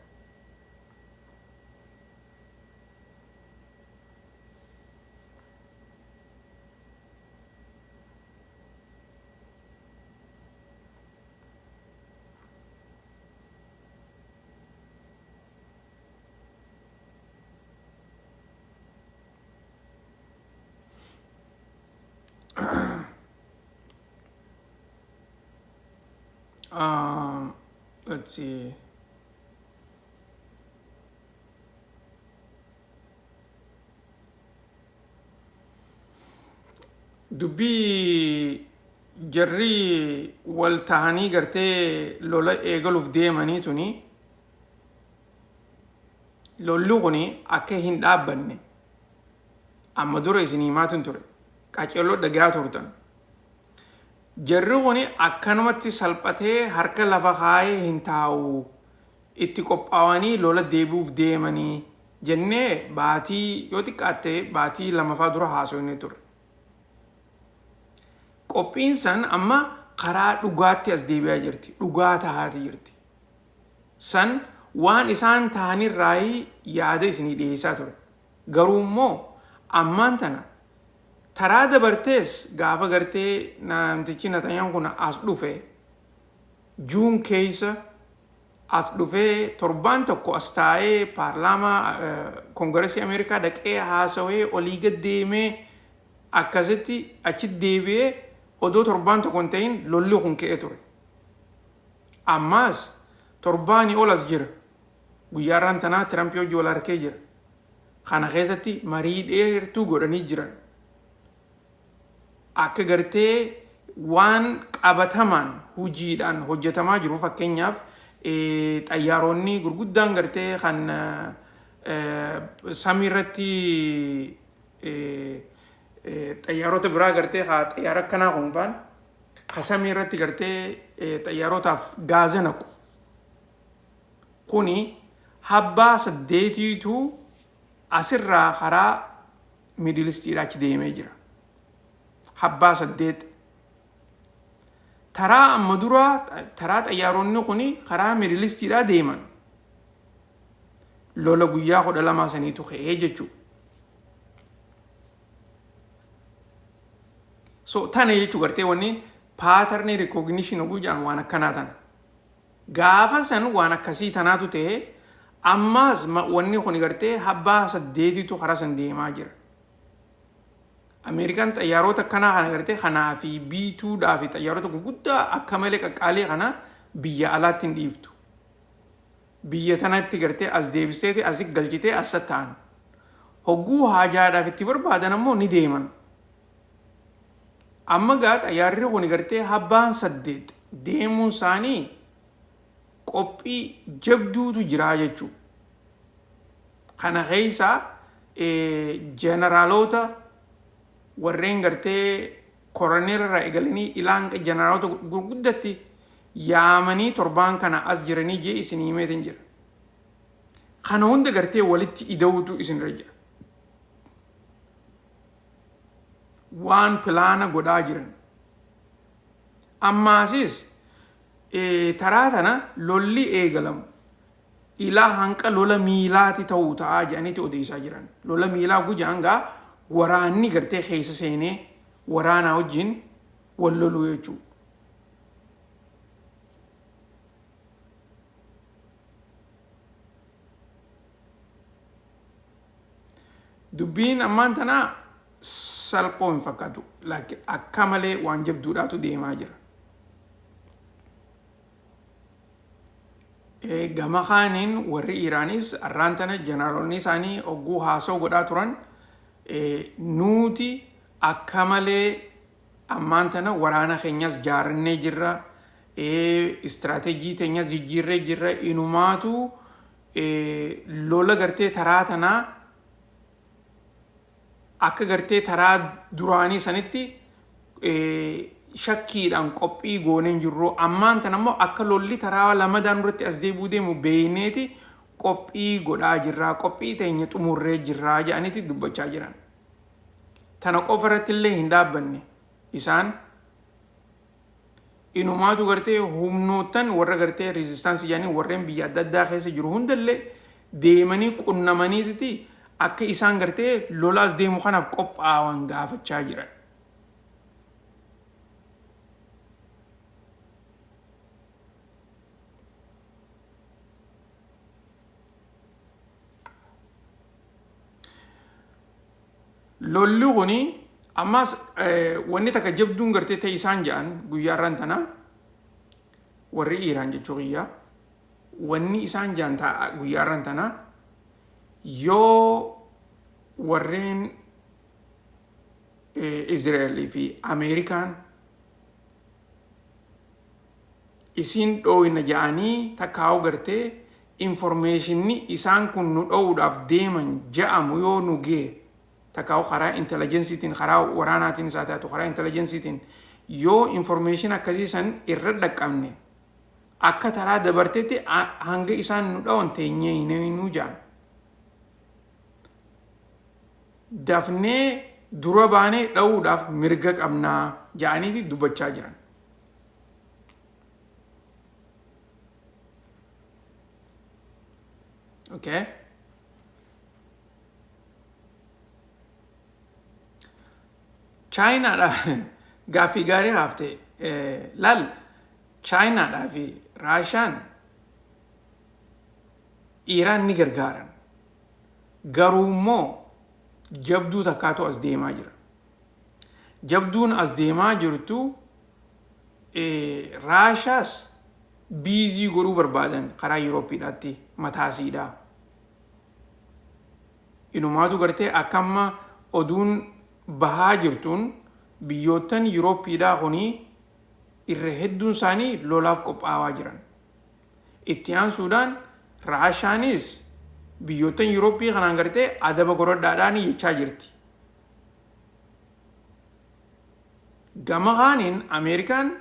Let's see. Dubbii jarri wal tahanii gartee lola eegaluuf deemanii tuni, lolli kuni akka hin dhaabbanne amma dura isin himaatun ture, qaceelloo dhagaa turtan. Jarri kuni akkanumatti salphatee harka lafa kaayee hin taa'u, itti qophaa'anii lola deebi'uuf deemanii jennee baatii, yoo xiqqaatte baatii lamafaa dura haasofnee ture. Qophiin san amma karaa dhugaatti as deebi'aa jirti. Dhugaa tahaati jirti. San waan isaan tahanirraayii yaada isinii dhiyeessaa ture. Garuu immoo ammaan tana taraa dabartees gaafa gartee namtichi Natanyaan kun as dhufe, June keessa as dhufee torbaan tokko as taa'ee paarlaamaa koongiresii Ameerikaa dhaqee haasawee olii gad deemee akkasitti achi deebi'ee, odoo torbaan tokko hin ta'in lolli kun ka'ee ture. Ammaas torbaanii ol as jira. Guyyaa irraan tanaa Tirampii hojii wal harkee jira. Kana keessatti marii dheertuu godhanii jiran. Akka gartee waan qabatamaan hojiidhaan hojjetamaa jiru, fakkeenyaaf xayyaaronni gurguddaan gartee kan samii irratti xayyaarota biraa gartee haa xayyaara akkanaa kun faan ka samii irratti gartee xayyaarotaaf gaaza naqu kuni habbaa saddeetiitu. Asirraa karaa Middle Eastiidhaa achi deemee jira. Habbaa 8. Taraa amma duraa taraa xayyaaronni kun karaa Middle Eastiidhaa deeman. Lola guyyaa 12 saniitu ka'ee jechuudha. So tana jechuu gartee wanni pattern recognition oguu jedhan waan akkanaa tana. Gaafa san waan akkasii tanaatu ta'e, ammaas wanni kun gartee habbaa 8tu karaa san deemaa jira. Ameerikaan xayyaarota akkanaa kana gartee kanaa fi B2dhaa fi xayyaarota gurguddaa akka malee qaqqaalii kana biyya alaatti hin dhiiftu. Biyya tanatti gartee as deebisteeti asi galchitee as ta'an. Hogguu haajaadhaaf itti barbaadan ammoo ni deeman. Amma gaa xayyaarri kun gartee habbaan 8 deemuun isaanii qophii jabduutu jiraa jechuudha. Kana keessa jeneraalota warreen gartee koroneera irraa eegalanii ilaan jeneraalota gurguddatti yaamanii torbaan kana as jiranii jee isin himeetiin jira. Kana hunda gartee walitti ida'uutu isinirra jira. Waan pilaana godhaa jiran. Ammaasis taraa tana lolli eegalamu ilaa hanqa lola miilaati ta'uu ta'aa jedhaniiti odeessaa jiran. Lola miilaa gujaan gaa waraanni gartee keessa seenee waraanaa wajjin wal loluu jechuudha. Dubbiin ammaan tanaa salphoo hin fakkaatu. Akka malee waan jabduudhaatu deemaa jira. Gama kaaniin warri Iraanis arraan tana jeneraalonni isaanii hogguu haasoo godhaa turan, nuti akka malee ammaan tana waraana keenyas jaarannee jirra. Istiraateejii teenyas jijjiirree jirra. Inumaatu lola gartee taraa tanaa akka gartee taraa duraanii sanitti shakkiidhaan qophii gooneen jirru. Ammaan tana immoo akka lolli taraa lamadaan duratti as deebi'uu deemu beeyneeti qophii godhaa jirraa, qophii teenya xumurree jirraa jedhaniiti dubbachaa jiran. Tana qofa irratti illee hin dhaabbanne isaan, inumaatu gartee humnoottan warra gartee resistance jedhanii warreen biyya adda addaa keessa jiru hundallee deemanii qunnamaniititi akka isaan gartee lolaas deemu kanaaf qophaawan gaafachaa jiran. Lolli kuni ammas wanni takka jabduun gartee ta'e isaan jedhan guyyaa irraan tana warri Iiraan jechuu kiyya, wanni isaan jedhan ta'a guyyaa irraan tana, yoo warreen Izraa'elii fi Ameerikaan isin dhooyna ja'anii takkaa'u gartee informationni isaan kun nu dhoowuudhaaf deeman ja'amu yoo nu gee, takkaa'u karaa intelligensiitiin, karaa waraanaatiin isaa taatu, karaa intelligensiitiin yoo information akkasii san irra dhaqqabne, akka taraa dabartetti hanga isaan nu dhawan teenyee hin nuu ja'an. Dafnee dura baanee dha'uudhaaf mirga qabnaa ja'aniiti dubbachaa jiran. Okay. Chaayinaadha gaaffii gaarii haafte laal. Chaayinaadhaa fi Raashaan Iiraan ni gargaaran. Garuu immoo jabduu takkaatu as deemaa jira. Jabduun as deemaa jirtu Raashaas busy godhuu barbaadan karaa Yuurooppiidhaatti mataasiidha. Inumaatu gartee akka amma oduun bahaa jirtuun biyyoottan Yuurooppiidhaa kuni irra hedduun isaanii lolaaf qophaa'aa jiran. Itti aansuudhaan Raashaanis biyyoottan Yuurooppii kanaan gartee adaba godhadhaadhaan jechaa jirti. Gama kaaniin Ameerikaan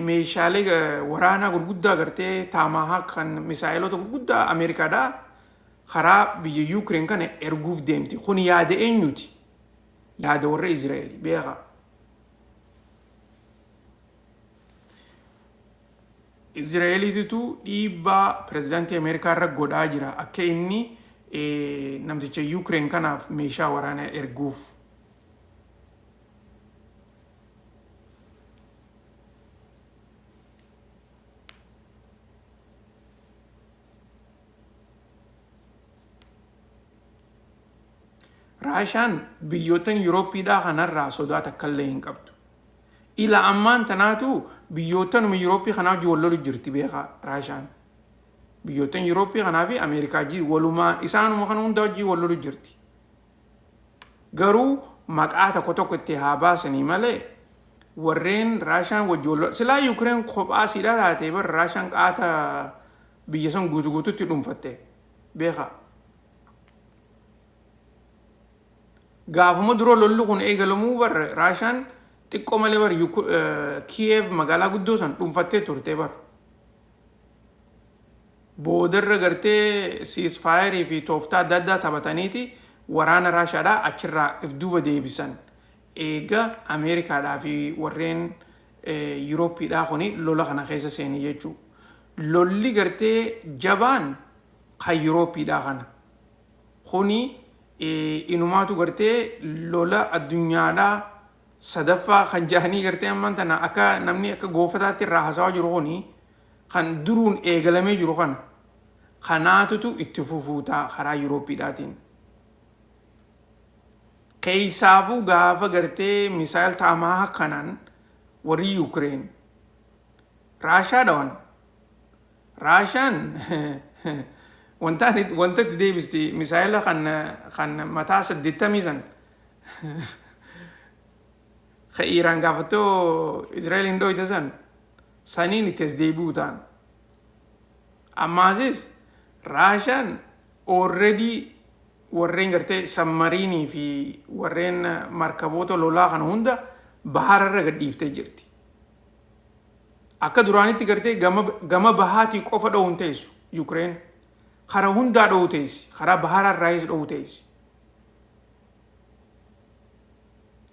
meeshaalee waraanaa gurguddaa gartee Tomahawk kan misaa'eloota gurguddaa Ameerikaadhaa karaa biyya Yuukireen kana erguuf deemti. Kun yaada eenyuti? Yaada warra Izraa'eli beekaa. Izraa'eliititu dhiibbaa pirezidaantii Ameerikaa irra godhaa jira akka inni namticha Yuukireen kanaaf meeshaa waraanaa erguuf. Raashaan biyyoottan Yuurooppiidhaa kanarraa sodaa takkallee hin qabdu. Ila ammaan tanaatu biyyoottanuma Yuurooppii kanaa wajjin wal lolu jirti beekaa Raashaan. Biyyoottan Yuurooppii kanaa fi Ameerikaa wajjin walumaa isaanuma kana hunda wajjin wal lolu jirti. Garuu maqaa tokko tokko itti haa baasanii malee warreen Raashaan wajjin wal silaa Yuukireen kophaa siidhaa taatee bar Raashaan qaata biyya san guutu guututti dhuunfatte beekaa. Gaafuma dura lolli kun eegalamuu bar Raashaan xiqqoo malee bar Kiyeev magaalaa guddoo san dhuunfattee turte bar. Boodarra gartee siisfaayerii fi tooftaa adda addaa taphataniiti waraana Raashaadhaa achirraa if duuba deebisan. Eega Ameerikaadhaa fi warreen Yuurooppiidhaa kuni lola kana keessa seenee jechuudha. Lolli gartee jabaan kan Yuurooppiidhaa kana. Kuni inumaatu gartee lola addunyaadhaa sadaffaa kan jahanii gartee ammaan tana akka namni akka goofataatti irraa haasawaa jiru kuni kan duruun eegalamee jiru kana kanaatutu itti fufuu ta'a karaa Yuurooppiidhaatiin. Keessaafuu gaafa gartee misaayil taamaa kanaan warri Yuukireen Raashaa dhawan. Raashaan wanta wanta itti deebisti misaayila kan kan mataa 80 san ka Iiraan gaafattoo Israa'eliin dhooyte san saniin itti as deebi'uu ta'an. Ammaasis Raashaan already warreen gartee sammariinii fi warreen markaboota lolaa kana hunda bahararra gadhiiftee jirti. Akka duraanitti gartee gama, gama bahaatii qofa dha'uu hin teessu Yukireen. Karaa hundaa dha'uu teessi. Karaa bahararraayis dha'uu teessi.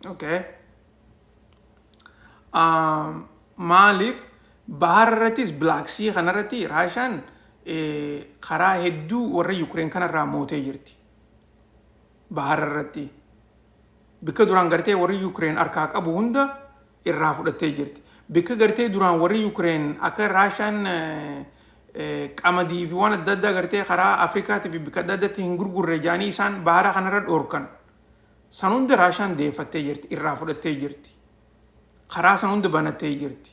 Okay. Maaliif bahara irrattis Black Sea kanarratti Raashaan karaa hedduu warra Yukireen kanarraa mootee jirti. Bahara irratti. Bikka duraan gartee warri Yukireen harkaa qabu hunda irraa fudhattee jirti. Bikka gartee duraan warri Yukireen akka Raashaan qamadii fi waan adda addaa gartee karaa Afrikaatii fi bikka adda addaatti hin gurgurre jaanii isaan bahara kanarra dhoorkan. San hunda Raashaan deeffattee jirti, irraa fudhattee jirti. Karaa san hunda banattee jirti.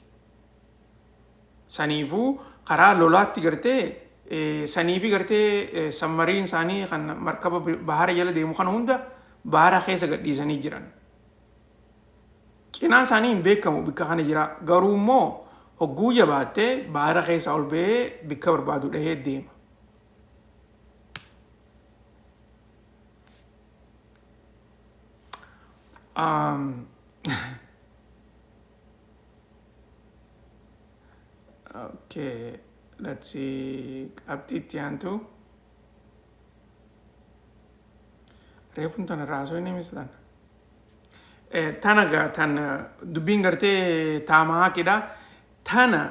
Saniifuu karaa lolaatti gartee saniifi gartee sammariin isaanii kan markaba bahara jala deemu kana hunda bahara keessa gadhiisanii jiran. Cinaan isaanii hin beekamu bikka kana jira. Garuu immoo hogguu jabaattee bahara keessaa ol ba'ee bikka barbaadu dhahee deema. Okay, let's see. Qabxii itti aantu. Reefuun tana raasoo inni mislan. Tana gaa tan dubbiin gartee taamahaaqidha. Tana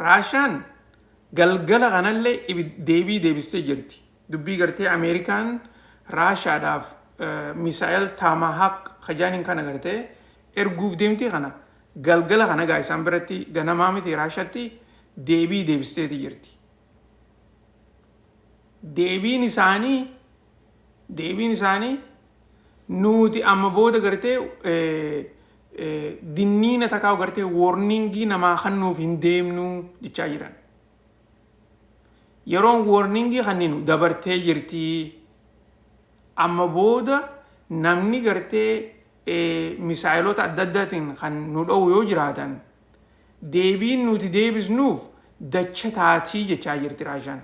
Raashaan galgala kanallee deebii deebistee jirti. Dubbii gartee Ameerikaan Raashaadhaaf misaa'el Taamahaaq kajaaniin kana gartee erguuf deemti kana galgala kana gaa isaan biratti ganamaa miti Raashaatti deebii deebisteeti jirti. Deebiin isaanii deebiin isaanii nuti amma booda gartee dinniina takkaa gartee warningii namaa kennuuf hin deemnu jechaa jiran. Yeroon warningii kanninu dabartee jirti. Amma booda namni gartee misaayilota adda addaatiin kan nu dha'u yoo jiraatan deebiin nuti deebisnuuf dacha taatii jechaa jirti Raashaan.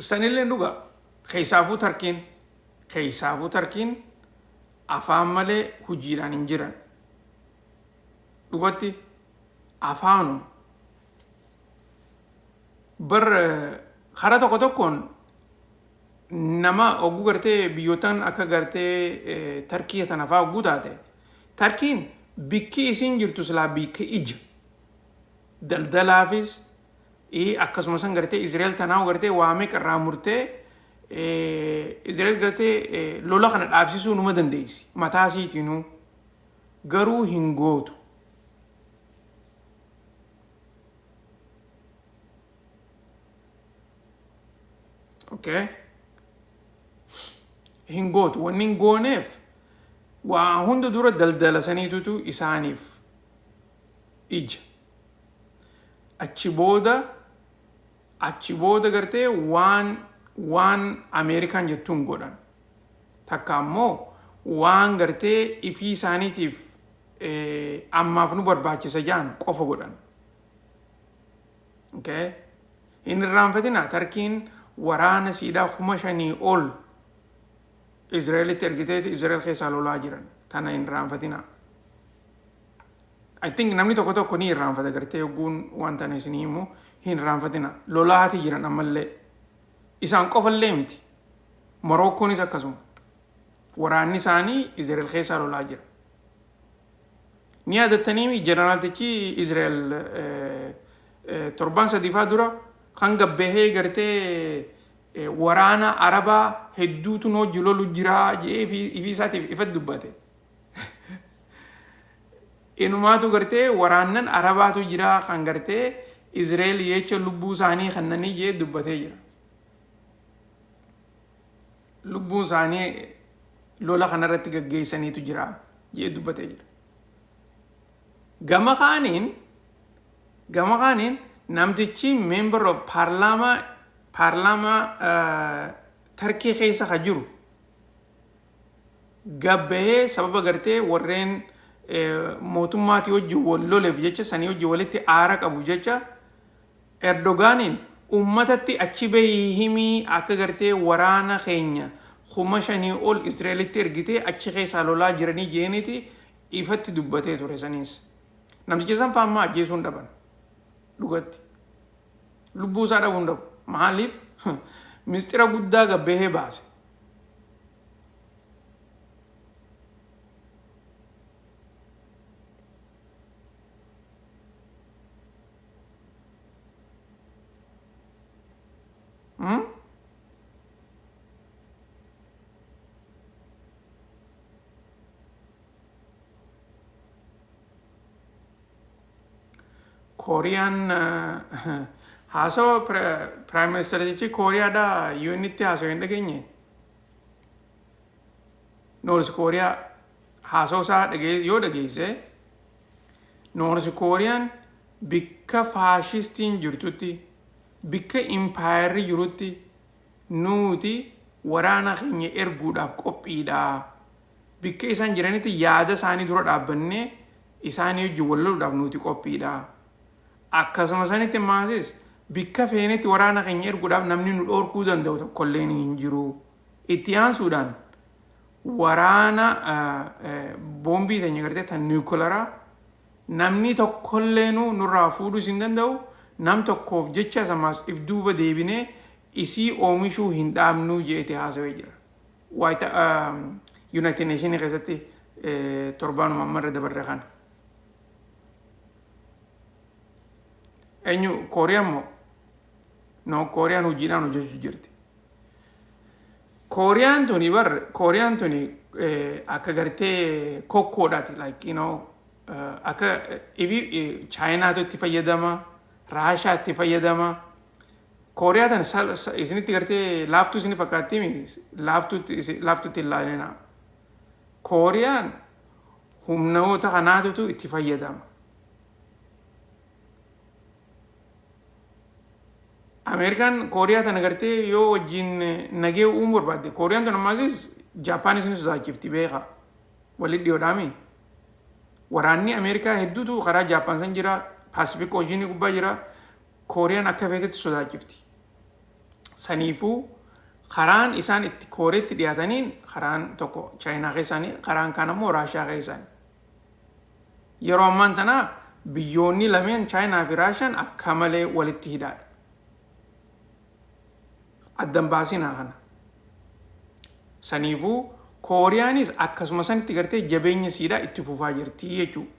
Sanillee dhuga. Keessaafuu Tarkiin. Keessaafuu Tarkiin afaan malee hojiidhaan hin jiran. Dhugatti afaanuma. Bar karaa tokko tokkoon nama ogguu gartee biyyootaan akka gartee Tarkii tana fa'aa ogguu taate, Tarkiin bikki isiin jirtu silaa bikka ija daldalaafis, akkasuma san gartee Israel tanaa gartee waa meeqa irraa murtee Israel gartee lola kana dhaabsisuu numa dandeessi mataa isiitiinuu, garuu hin gootu. Okay. Hin gootu. Wanni hin gooneef waa hunda dura daldala saniitutu isaaniif ija. Achi booda gartee waan Ameerikaan jettuun godhan. Takka ammoo waan gartee ifii isaaniitiif ammaaf nu barbaachisa jaan qofa godhan. Okay. Hin irraanfatina, Tarkiin waraana siidhaa 5,000 ol Israa'elitti ergiteeti Israa'el keessaa lolaa jiran. Tana hin irraanfatina. I think namni tokko tokko ni irraanfata gartee yogguun waan tana isinii himu. Hin irraanfatina. Lolaati jiran ammallee. Isaan qofallee miti. Morookkoonis akkasuma. Waraanni isaanii Israa'el keessaa lolaa jira. Ni yaadattanii jeneraaltichi Israa'el torban sadiifaa dura kan gabbahee gartee waraana Arabaa hedduutu nu hojii lolu jira jedhee ifii isaatiif ifatti dubbate. Inumaatu gartee waraannan Arabaatu jira kan gartee Israa'el jecha lubbuu isaanii kennanii jedhee dubbatee jira. Lubbuu isaanii lola kanarratti gaggeessaniitu jira jedhee dubbatee jira. Gama kaaniin namtichi member of paarlaamaa Tarkii keessa ka jiru gabbahee sababa gartee warreen mootummaatii wajjin wal loleef jecha, sanii wajjin walitti aara qabu jecha, Erdogaaniin ummatatti achi bahii himii akka gartee waraana keenya 5,000 ol Israa'elitti ergitee achi keessaa lolaa jiranii jeeniiti ifatti dubbatee ture saniis. Namticha san faammaa ajjeesuu hin dhaban. Dhugatti. Lubbuu isaa dhabuu hin dhabu. Maaliif? Mistira guddaa gabbahee baase. Hmm? Kooriyaan haasawa prime ministerichi Kooriyaadhaa UN'tti haasawa hin dhageenye. North Kooriyaa haasawa isaa yoo dhageesse, North Kooriyaan bikka faashistiin jirtutti, bikka impaayarri jirutti nuti waraana keenya erguudhaaf qophiidha. Bikka isaan jiranitti yaada isaanii dura dhaabbannee isaanii wajjin wal loluudhaaf nuti qophiidha. Akkasuma sanitti maasis bikka feenetti waraana keenya erguudhaaf namni nu dhoorkuu danda'u tokkollee hin jiru. Itti aansuudhaan waraana boombii teenya gartee tan niwukilaraa namni tokkolleenu nurraa fuudhuus hin danda'u. Nam tokkoof jecha samaas if duuba deebinee isii oomishuu hin dhaabnuu jeete haasawee jira. Waayita United Nation keessatti torbaanuma amma irra dabarre kana. Eenyu, Kooriyaan moo? No, Kooriyaan hojiidhaan hojjechuu jirti. Kooriyaan tuni bar Kooriyaan tuni akka gartee kokkoodhaati, like akka ifi Chaayinaatu itti fayyadama, Raashaa itti fayyadama. Kooriyaa tana isinitti gartee laaftuu isini fakkaatti, laaftuutti hin laalina. Kooriyaan humnoota kanaatutu itti fayyadama. Ameerikaan Kooriyaa tana gartee yoo wajjin nagee uumuu barbaadde, Kooriyaan tun ammaasis Jaapaanis ni sodaachifti, beeka. Walitti dhiyoodhaami. Waraanni Ameerikaa hedduutu karaa Jaappaan san jira, Pacific Ocean gubbaa jira. Kooriyaan akka feetetti sodaachifti. Saniifuu karaan isaan itti Kooreetti dhiyaataniin karaan tokko Chaayinaa keessaani, karaan kaan ammoo Raashiyaa keessaani. Yeroo ammaan tana biyyoonni lameen Chaayinaa fi Raashiyaan akka malee walitti hidhaadha. Addan baasinaa kana. Saniifuu Kooriyaanis akkasuma sanitti gartee jabeenya siidhaa itti fufaa jirti jechuudha.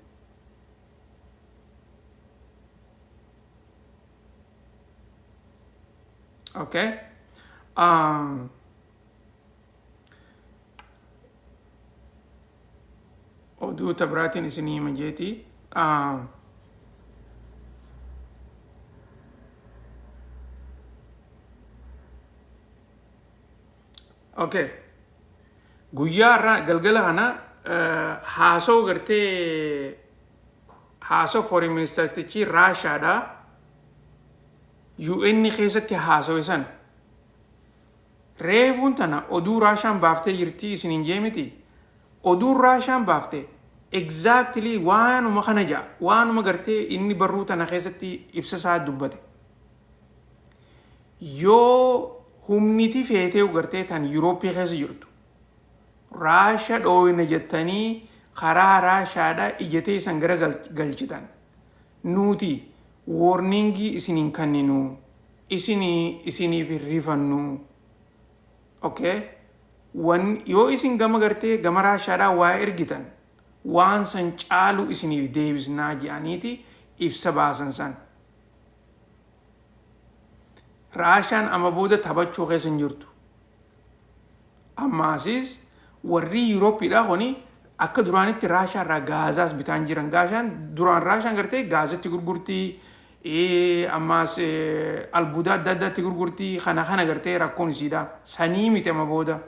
Okay. Oduu ta biraatiin isinii hima jeeti. Okay. Guyyaa irraa galgala kana haasoo gartee haasoo foreign ministertichi Raashaadha. UN keessatti haasawe san reefuun tana oduu Raashaan baaftee jirtii isiniin jee miti. Oduun Raashaan baafte exactly waanuma kana ja'a. Waanuma gartee inni barruu tana keessatti ibsa isaa dubbate. Yoo humniti feetee gartee tan Yurooppii keessa jirtu Raasha dhooyna jettanii karaa Raashaadha ija teessan gara galchitan. Nuti warningii isin hin kanninu. Isin isiniif hin rifannu. Okay? Wan yoo isin gama gartee gama Raashaadhaa waa ergitan waan san caalu isiniif deebisnaa jedhaniiti ibsa baasan san. Raashaan amma booda taphachuu keessa hin jirtu. Ammaasis warri Yuurooppiidhaa kuni akka duraanitti Raashaa irraa gaazaas bitaan jiran. Gaashaan duraan Raashaan gartee gaazatti gurgurtii ammaas albuudaa adda addaatti gurgurtii kana kana gartee rakkoon isiidha. Sanii miti amma booda.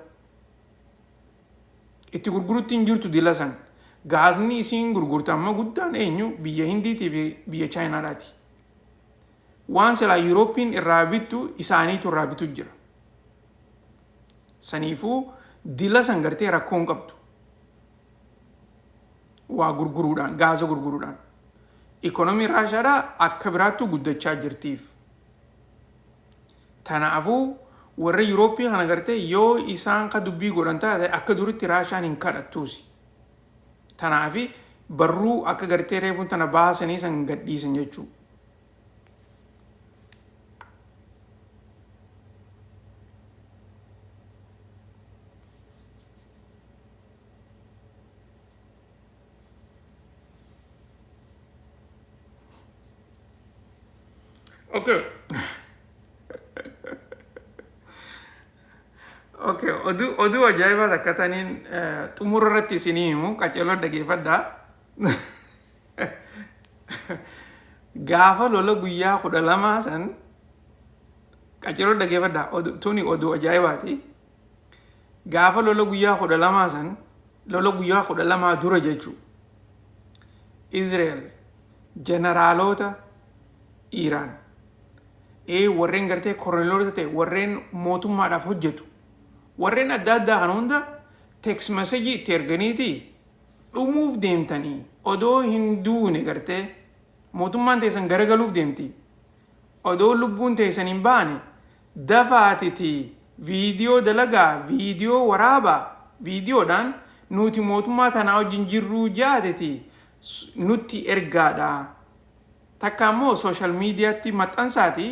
Itti gurgurutti hin jirtu dila san. Gaazni isiin gurgurtu amma guddaan eenyu biyya Hindiitii fi biyya Chaayinaadhaati. Waan silaa Yuurooppiin irraa bittu isaaniitu irraa bitu jira. Saniifuu dila san gartee rakkoo hin qabdu. Waa gurguruudhaan, gaaza gurguruudhaan. Ikonomiin Raashaadhaa akka biraattuu guddachaa jirtiif. Tanaafuu warra Yurooppii kana gartee yoo isaan ka dubbii godhan taate akka duritti Raashaan hin kadhattuusi. Tanaafi barruu akka gartee reefuun tana baasanii san gadhiisan jechuudha. Okay. Okay, oduu ajaa'ibaa takka taniin xumura irratti isinii himu qaceeloo dhageeffadhaa. Gaafa lola guyyaa 12 san qaceeloo dhageeffadhaa tuni oduu ajaa'ibaati. Gaafa lola guyyaa 12 san lola guyyaa 12 dura jechuudha. Israel jeneraalota Iiraan warreen gartee koroneelota ta'e warreen mootummaadhaaf hojjetu warreen adda addaa kan hunda text message itti erganiiti dhumuuf deemtanii odoo hin duune gartee mootummaan teessan garagaluuf deemti odoo lubbuun teessan hin baane dafaatiti viidiyoo dalagaa viidiyoo waraabaa viidiyoodhaan nuti mootummaa tanaa wajjin jirruu jaateti nutti ergaadha. Takka ammoo social miidiyaatti maxxansaati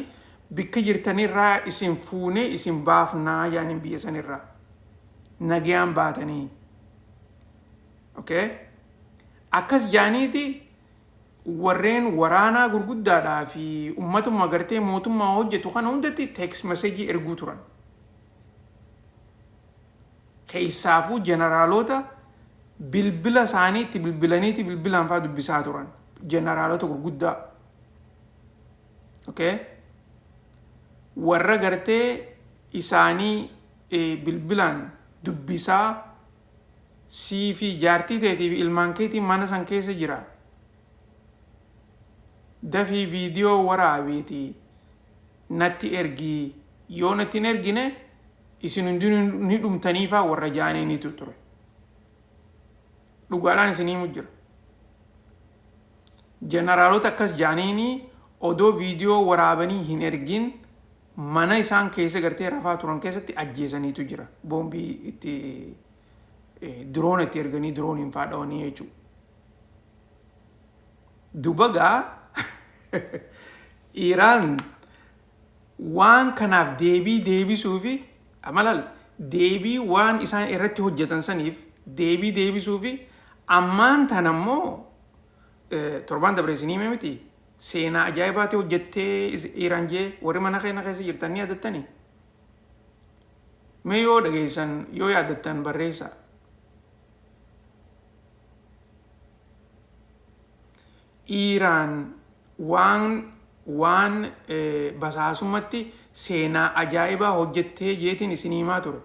bikka jirtanirraa isin fuunee isin baafnaa yaaniin biyya sanirraa. Nagayaan baatanii. Okay? Akkas jaaniiti warreen waraanaa gurguddaadhaa fi ummatuma gartee mootummaa hojjetu kana hundatti text message erguu turan. Keessaafuu jeneraalota bilbila isaanii itti bilbilaniiti bilbilaan fa'aa dubbisaa turan. Jeneraalota gurguddaa. Okay? Warra gartee isaanii bilbilaan dubbisaa sii fi jaartii teetii fi ilmaan keetii mana san keessa jira. Dafii viidiyoo waraabiiti natti ergii yoo natti hin ergine isin hundinuu ni dhumtaniifaa warra jaaniinitu ture. Dhugaadhaan isinii himu jira. Jeneraalota akkas jaaniinii odoo viidiyoo waraabanii hin ergin mana isaan keessa gartee rafaa turan keessatti ajjeesaniitu jira. Boombii itti diroona itti erganii dirooniin faadhawanii jechuudha. Duba gaa Iraan waan kanaaf deebii deebisuu fi amalal deebii waan isaan irratti hojjetan saniif deebii deebisuu fi ammaan tan ammoo torbaan dabre isinii hime miti seenaa ajaa'ibaati hojjettee Iraan jee warri mana keenya keessa jirtan ni yaadattani. Mee yoo dhageessan yoo yaadattan barreessa. Iiraan waan waan basaasummatti seenaa ajaa'ibaa hojjettee jeetiin isin himaa ture.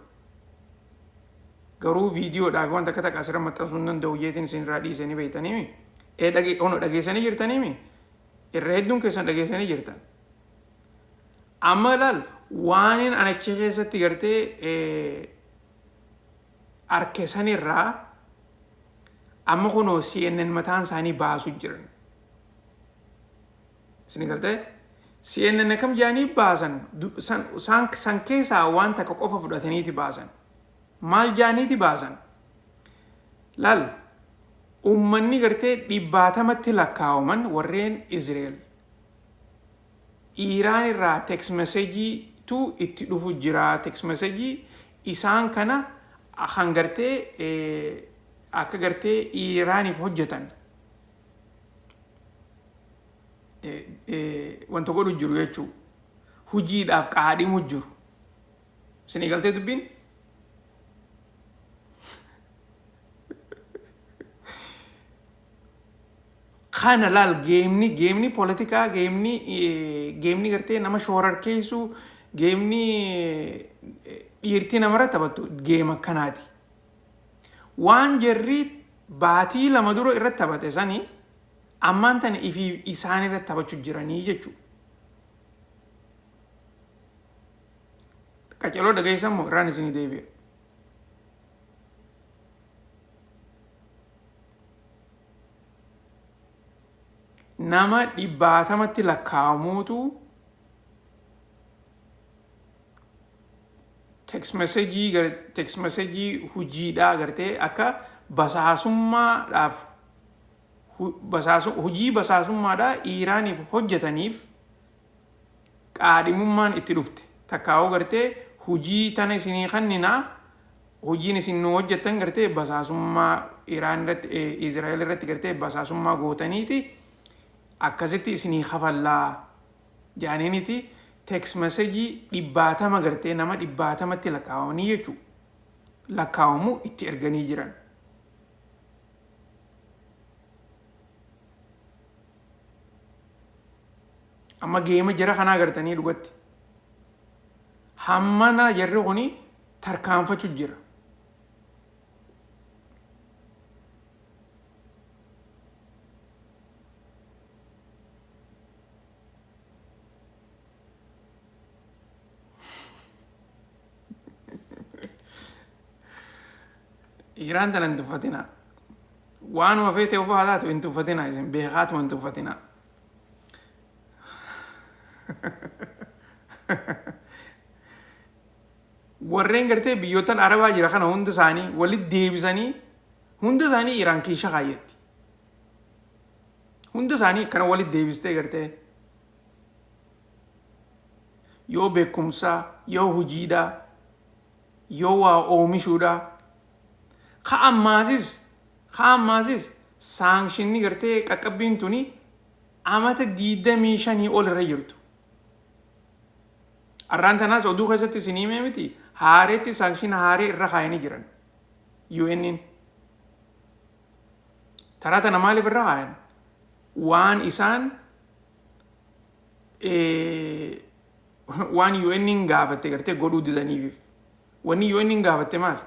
Garuu viidiyoodhaaf wanta akka takka asirra maxxansuu hin danda'u jeetiin isin irraa dhiisanii beektaniimi. Ono dhageessanii jirtaniimi. Irra hedduun keessan dhageessanii jirtan. Amma ilaal waanin an achi keessatti gartee arke sanirraa amma kunoo CNN mataan isaanii baasu jiran. Isin gartee CNN akkam jedhanii baasan san keessaa waan takka qofa fudhataniiti baasan. Maal jedhaniiti baasan? Laal uummanni gartee dhibbaatamatti lakkaawaman warreen Israel Iiraan irraa text message tu itti dhufu jira. Text message isaan kana kan gartee akka gartee Iiraaniif hojjetan wanta godhu jiru jechuu hujiidhaaf qaadhimu jiru. Isinii galtee dubbiin? Kana laal geemni geemni poolitikaa geemni geemni gartee nama shoorarkeessu geemni dhiirtii namarra taphattu geema akkanaati. Waan jarri baatii 2 dura irratti taphate sani ammaan tana ifii isaan irratti taphachuu jiranii jechuudha. Qaceloo dhageessan moo irraan isinii deebi'a. Nama dhibbaatamatti lakkaa'amuutu text message text message hujiidhaa gartee akka basaasummaadhaaf hujii basaasummaadhaa Iiraaniif hojjetaniif qaadhimummaan itti dhufte takkaa'uu gartee hujii tana isinii kanninaa hojiin isin nu hojjettan gartee basaasummaa Iraan irratti Israa'el irratti gartee basaasummaa gootaniiti akkasitti isinii kafallaa jaaniiniti text message dhibbaatama gartee nama dhibbaatamatti lakkaawamanii jechuu lakkaawamu itti erganii jiran. Amma geema jara kanaa gartanii dhugatti. Hammana jarri kuni tarkaanfachu jira. Iraan tana hin tuffatinaa. Waanuma feete ofaa haa taatu hin tuffatinaa isin beekaatuma hin tuffatinaa. Warreen gartee biyyootan Arabaa jira kana hunda isaanii walitti deebisanii hunda isaanii Iraan kiisha kaayyatti. Hunda isaanii kana walitti deebistee gartee yoo beekumsaa yoo hojiidhaa yoo waa oomishuudhaa ka ammaasis ka ammaasis saangshinni gartee qaqqabbiin tuni amata 25 ol irra jirtu. Arraan tanaas oduu keessatti isin himee miti haareetti saankshin haaree irra kaayanii jiran. UN'n. Taraa tana maaliif irra kaayan? Waan isaan waan UN'n gaafatte gartee godhuu didaniif. Wanni UN'n gaafatte maal?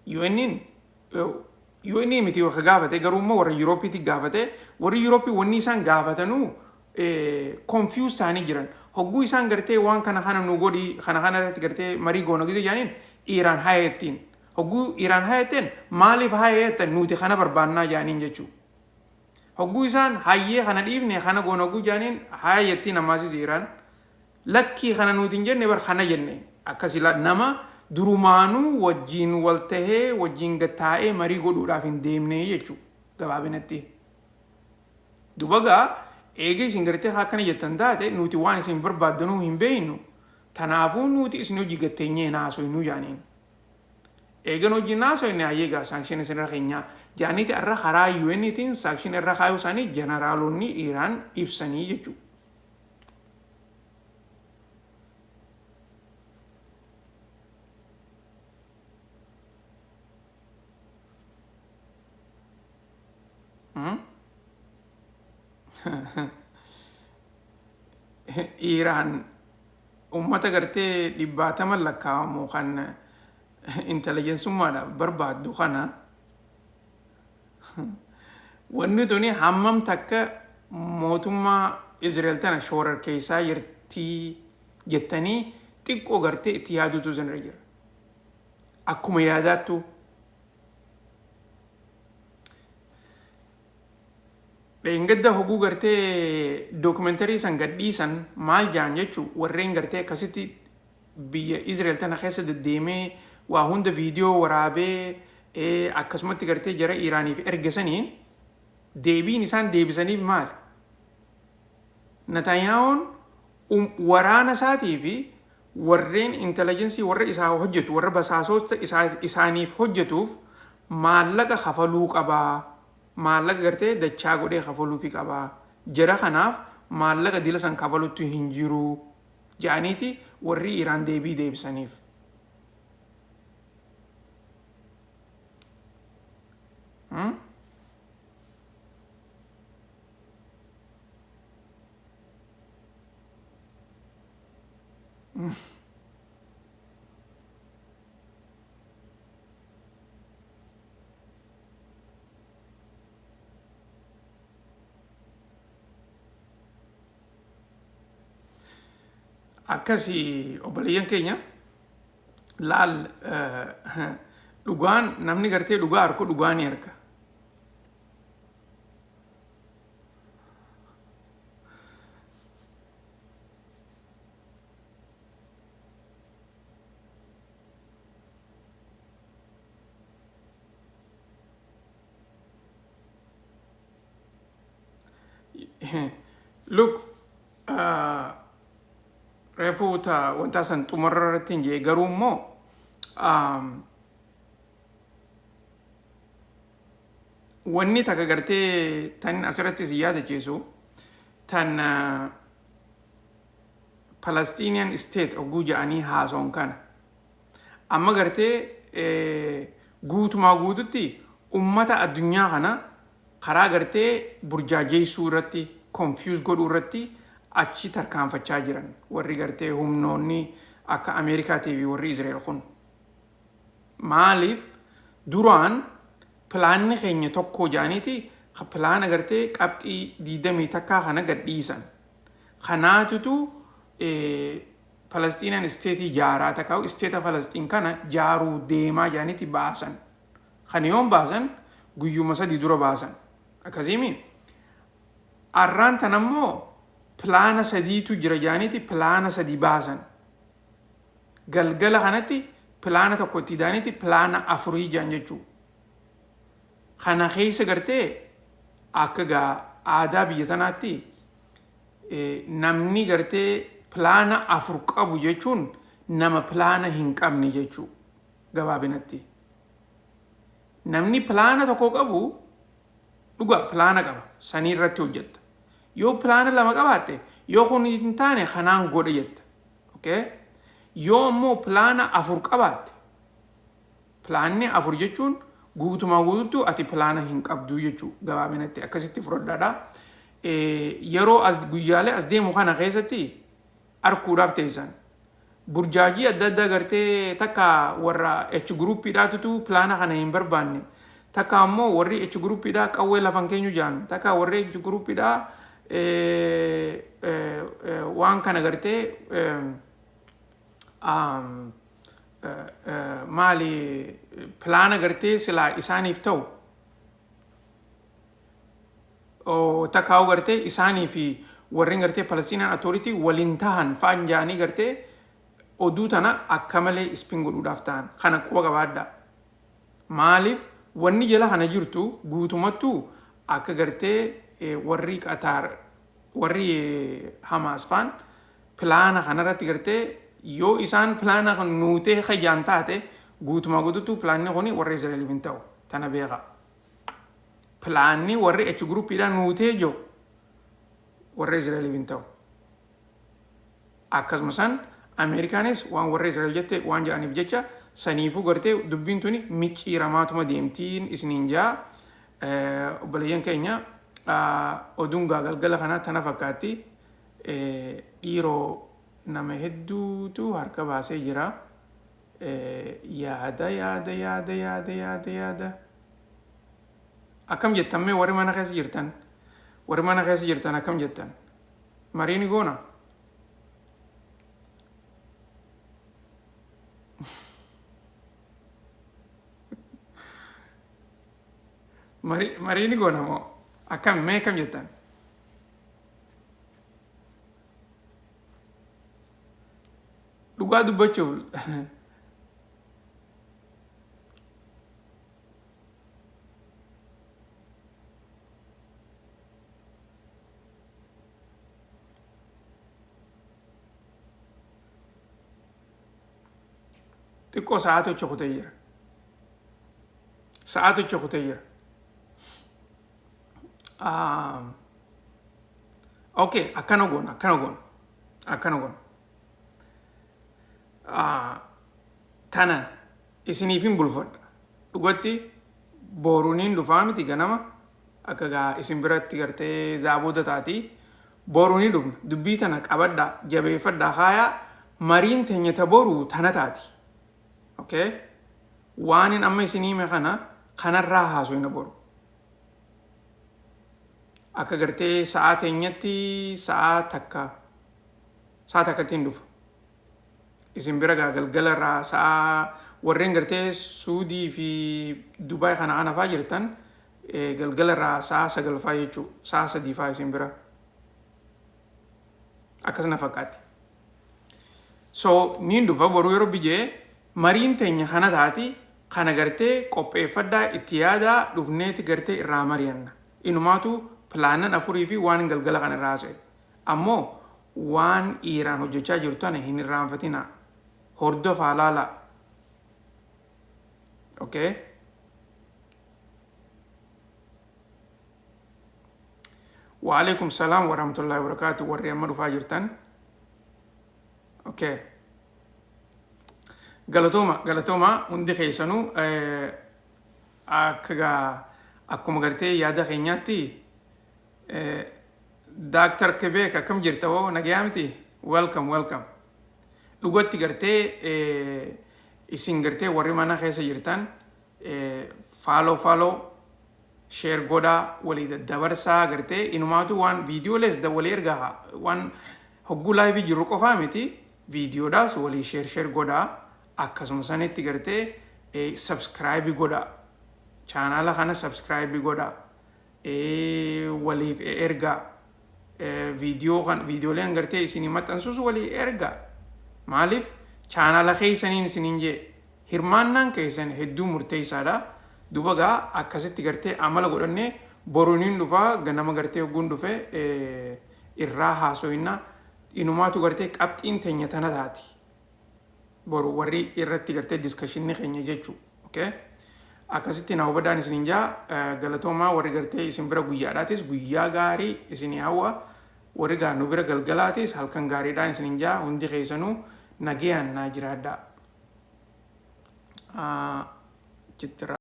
UN'n UN miti ka gaafate garuu immoo warra Yuuroopiitti gaafate warri Yuurooppii wanni isaan gaafatanuu confuse ta'anii jiran. Hogguu isaan gartee waan kana kana nu godhi kana kana irratti gartee marii goona giduu jaaniin Iiraan hayeettiin. Hogguu Iiraan hayeetteen maaliif hayeettan nuti kana barbaannaa jaaniin jechuu. Hogguu isaan hayyee kana dhiifne kana goona hogguu jaaniin hayeettiin ammaasis Iiraan. Lakkii kana nuti hin jenne bar kana jenne akkasi nama durumaanuu wajjiin wal tahee wajjiin gad taa'ee marii godhuudhaaf hin deemne jechuudha gabaabinatti. Duba gaa eega isin gartee akkana jettan taate nuti waan isin barbaaddanuu hin beeynu tanaafuu nuti isin hojii gad teenyee hin haasoynuu jaaniin. Eegan hojii hin haasoyne hayyee gaa saankshin isin irra keenyaa jaaniiti irra karaa UN'tiin saankshin irra kaayuu isaanii jeneraalonni Iraan ibsanii jechuudha. Iraan ummata gartee dhibbaatama lakkaa'amu kan intelligensummaadhaaf barbaaddu kana wanni tuni hammam takka mootummaa Israa'el tana shoorar keessaa jirtii jettanii xiqqoo gartee itti yaaduutu isinirra jira. Akkuma yaadaattu dheengadda hoguu gartee dookumentarii san gadhiisan maal jaan jechuu warreen gartee akkasitti biyya Israa'el tana keessa deddeemee waa hunda viidiyoo waraabee akkasumatti gartee jara Iraaniif ergasaniin deebiin isaan deebisaniif maali? Netanyahuun waraana isaatii fi warreen intelligensii warra isaa hojjetu warra basaasota isaaniif hojjetuuf maallaqa kafaluu qabaa. Maallaqa gartee dachaa godhee kafaluufi qabaa. Jara kanaaf maallaqa dila san kafalutti hin jiru jedhaniiti warri Iraan deebii deebisaniif. Akkasi obboleeyyan keenya laal dhugaan namni gartee dhugaa arku dhugaa ni arga. Look, reefuu ta wanta san xumurra irratti hin jee garuu immoo wanni takka gartee tan asirratti si yaadachiisu tan Palestinian state hogguu ja'anii haasoon kana. Amma gartee guutumaa guututti ummata addunyaa kana karaa gartee burjaajeessuu irratti confuse godhuu irratti achi tarkaanfachaa jiran warri gartee humnoonni akka Ameerikaatii fi warri Israa'el kun. Maaliif duraan pilaanni keenya tokko jedhaniiti pilaana gartee qabxii 21 kana gadhiisan. Kanaatutu Palestinian state jaaraa takkaa'u state Falastiin kana jaaruu deemaa jedhaniiti baasan. Kan yoon baasan guyyuma 3 dura baasan. Akkasiimi arraan tan ammoo pilaana sadiitu jira jedhaniiti pilaana 3 baasan. Galgala kanatti pilaana tokko itti daaniiti pilaana afurii jedhan jechuudha. Kana keessa gartee akka gaa aadaa biyya tanaatti namni gartee pilaana 4 qabu jechuun nama pilaana hin qabne jechuu gabaabinatti. Namni pilaana tokko qabu dhugaa pilaana qaba sanii irratti hojjetta. Yoo pilaana 2 qabaatte yoo kun hin taane kanaan godhe jetta. Okay? Yoo ammoo pilaana 4 qabaatte pilaanni 4 jechuun guutumaa guututti ati pilaana hin qabdu jechuu gabaabinatti akkasitti fudhadhaadha. Yeroo as guyyaalee as deemu kana keessatti arkuudhaaf teessan. Burjaajii adda addaa gartee takka warra H groupiidhaatutu pilaana kana hin barbaanne. Takka ammoo warri H groupiidhaa qawwee lafan keenyu jaan. Takka warri H groupiidhaa waan kana gartee maali pilaana gartee silaa isaaniif ta'u takkaa'u gartee isaanii fi warreen gartee Palestinian Authority waliin tahan fa'aan ja'anii gartee oduu tana akka malee spin godhuudhaaf ta'an kana quba qabaadhaa. Maaliif wanni jala kana jirtu guutumattuu akka gartee warri Qataar warri Hamaas faan pilaana kanarratti gartee yoo isaan pilaana kan nuutee kajaan taate guutumaa guututti pilaanni kuni warra Israa'eliif hin ta'u tana beeka. Pilaanni warri H groupiidhaan nuutee jiru warra Israa'eliif hin ta'u. Akkasuma san Ameerikaanis waan warra Israa'el jette waan jedhaniif jecha saniifuu gartee dubbiin tuni micciiramaatuma deemtiin isiniin jaa. Obboleeyyan keenya, oduun gaa galgala kanaa tana fakkaatti. Dhiiroo, nama hedduutu harka baasee jira. Yaada yaada yaada yaada yaada yaada. Akkam jettan mee warri mana keessa jirtan? Warri mana keessa jirtan akkam jettan? Marii ni goona? Marii ni goona moo? Akkam mee akkam jettan? Dhugaa dubbachuuf xiqqoo sa'aa tokko kutee jira. Sa'aa tokko kutee jira. Okay, akkana goona, akkana goona, akkana goona. Tana isiniifin bulfadha. Dhugatti boruuniin dhufaa miti, ganama akka gaa isin biratti gartee zaabooda taati. Boruunii dhufna. Dubbii tana qabadhaa, jabeeffadhaa haayaa, mariin teenya ta boruu tana taati. Okay? Waanin amma isinii hime kana kanarraa haasoyna boru. Akka gartee sa'aa teenyatti sa'aa 1, sa'aa takkatti hin dhufa. Isin bira gaa galgala irraa sa'aa warreen gartee Suudii fi Dubaay kana kana faa jirtan galgala irraa sa'aa 9 faa jechuu, sa'aa 3 faa isin bira. Akkas na fakkaatti. So niin dhufa boruu yeroo bijee, mariin teenya kana taati, kana gartee qopheeffadhaa, itti yaadaa, dhufneeti gartee irraa mari'anna. Inumaatu pilaanan afurii fi waan galgala kana irraa haasa'e. Ammoo waan Iiraan hojjechaa jirtu tana hin irraanfatinaa. Hordofaa laalaa. Okay? Waalaikum salaam wa rahmatullahi wa barakatuh warri amma dhufaa jirtan. Okay. Galatooma, galatooma hundi keessanuu. Akka gaa akkuma gartee yaada keenyaatti, Daaktar Kebeek, akkam jirta hoo, nagayaa miti? Welcome, welcome. Dhugatti gartee isin gartee warri mana keessa jirtan follow, follow, share godhaa, walii daddabarsaa, gartee inumaatu waan viidiyoolees walii ergaa, waan hogguu live jiru qofaa miti, viidiyoodhaas walii share share godhaa. Akkasuma sanitti gartee subscribe godhaa, chaanaala kana subscribe godhaa, waliif ergaa, viidiyoo kan viidiyooleen gartee isinii maxxansus walii ergaa. Maaliif chaanaala keessaniin isiniin jee, hirmaannaan keessan hedduu murteessaadha. Duba gaa akkasitti gartee amala godhannee boruuniin dhufaa, ganama gartee hogguun dhufe irraa haasoyna. Inumaatu gartee qabxiin teenya tana taati boru warri irratti gartee discussionni keenya jechuu. Okay, akkasitti na hubadhaan isinin jaa. Galatoomaa. Warri gartee isin bira guyyaadhaatis guyyaa gaarii isinii hawwa, warri gaa nu bira galgalaatis halkan gaariidhaan isinin jaa. Hundi keessanuu nagayaan naa jiraadhaa. Chitti.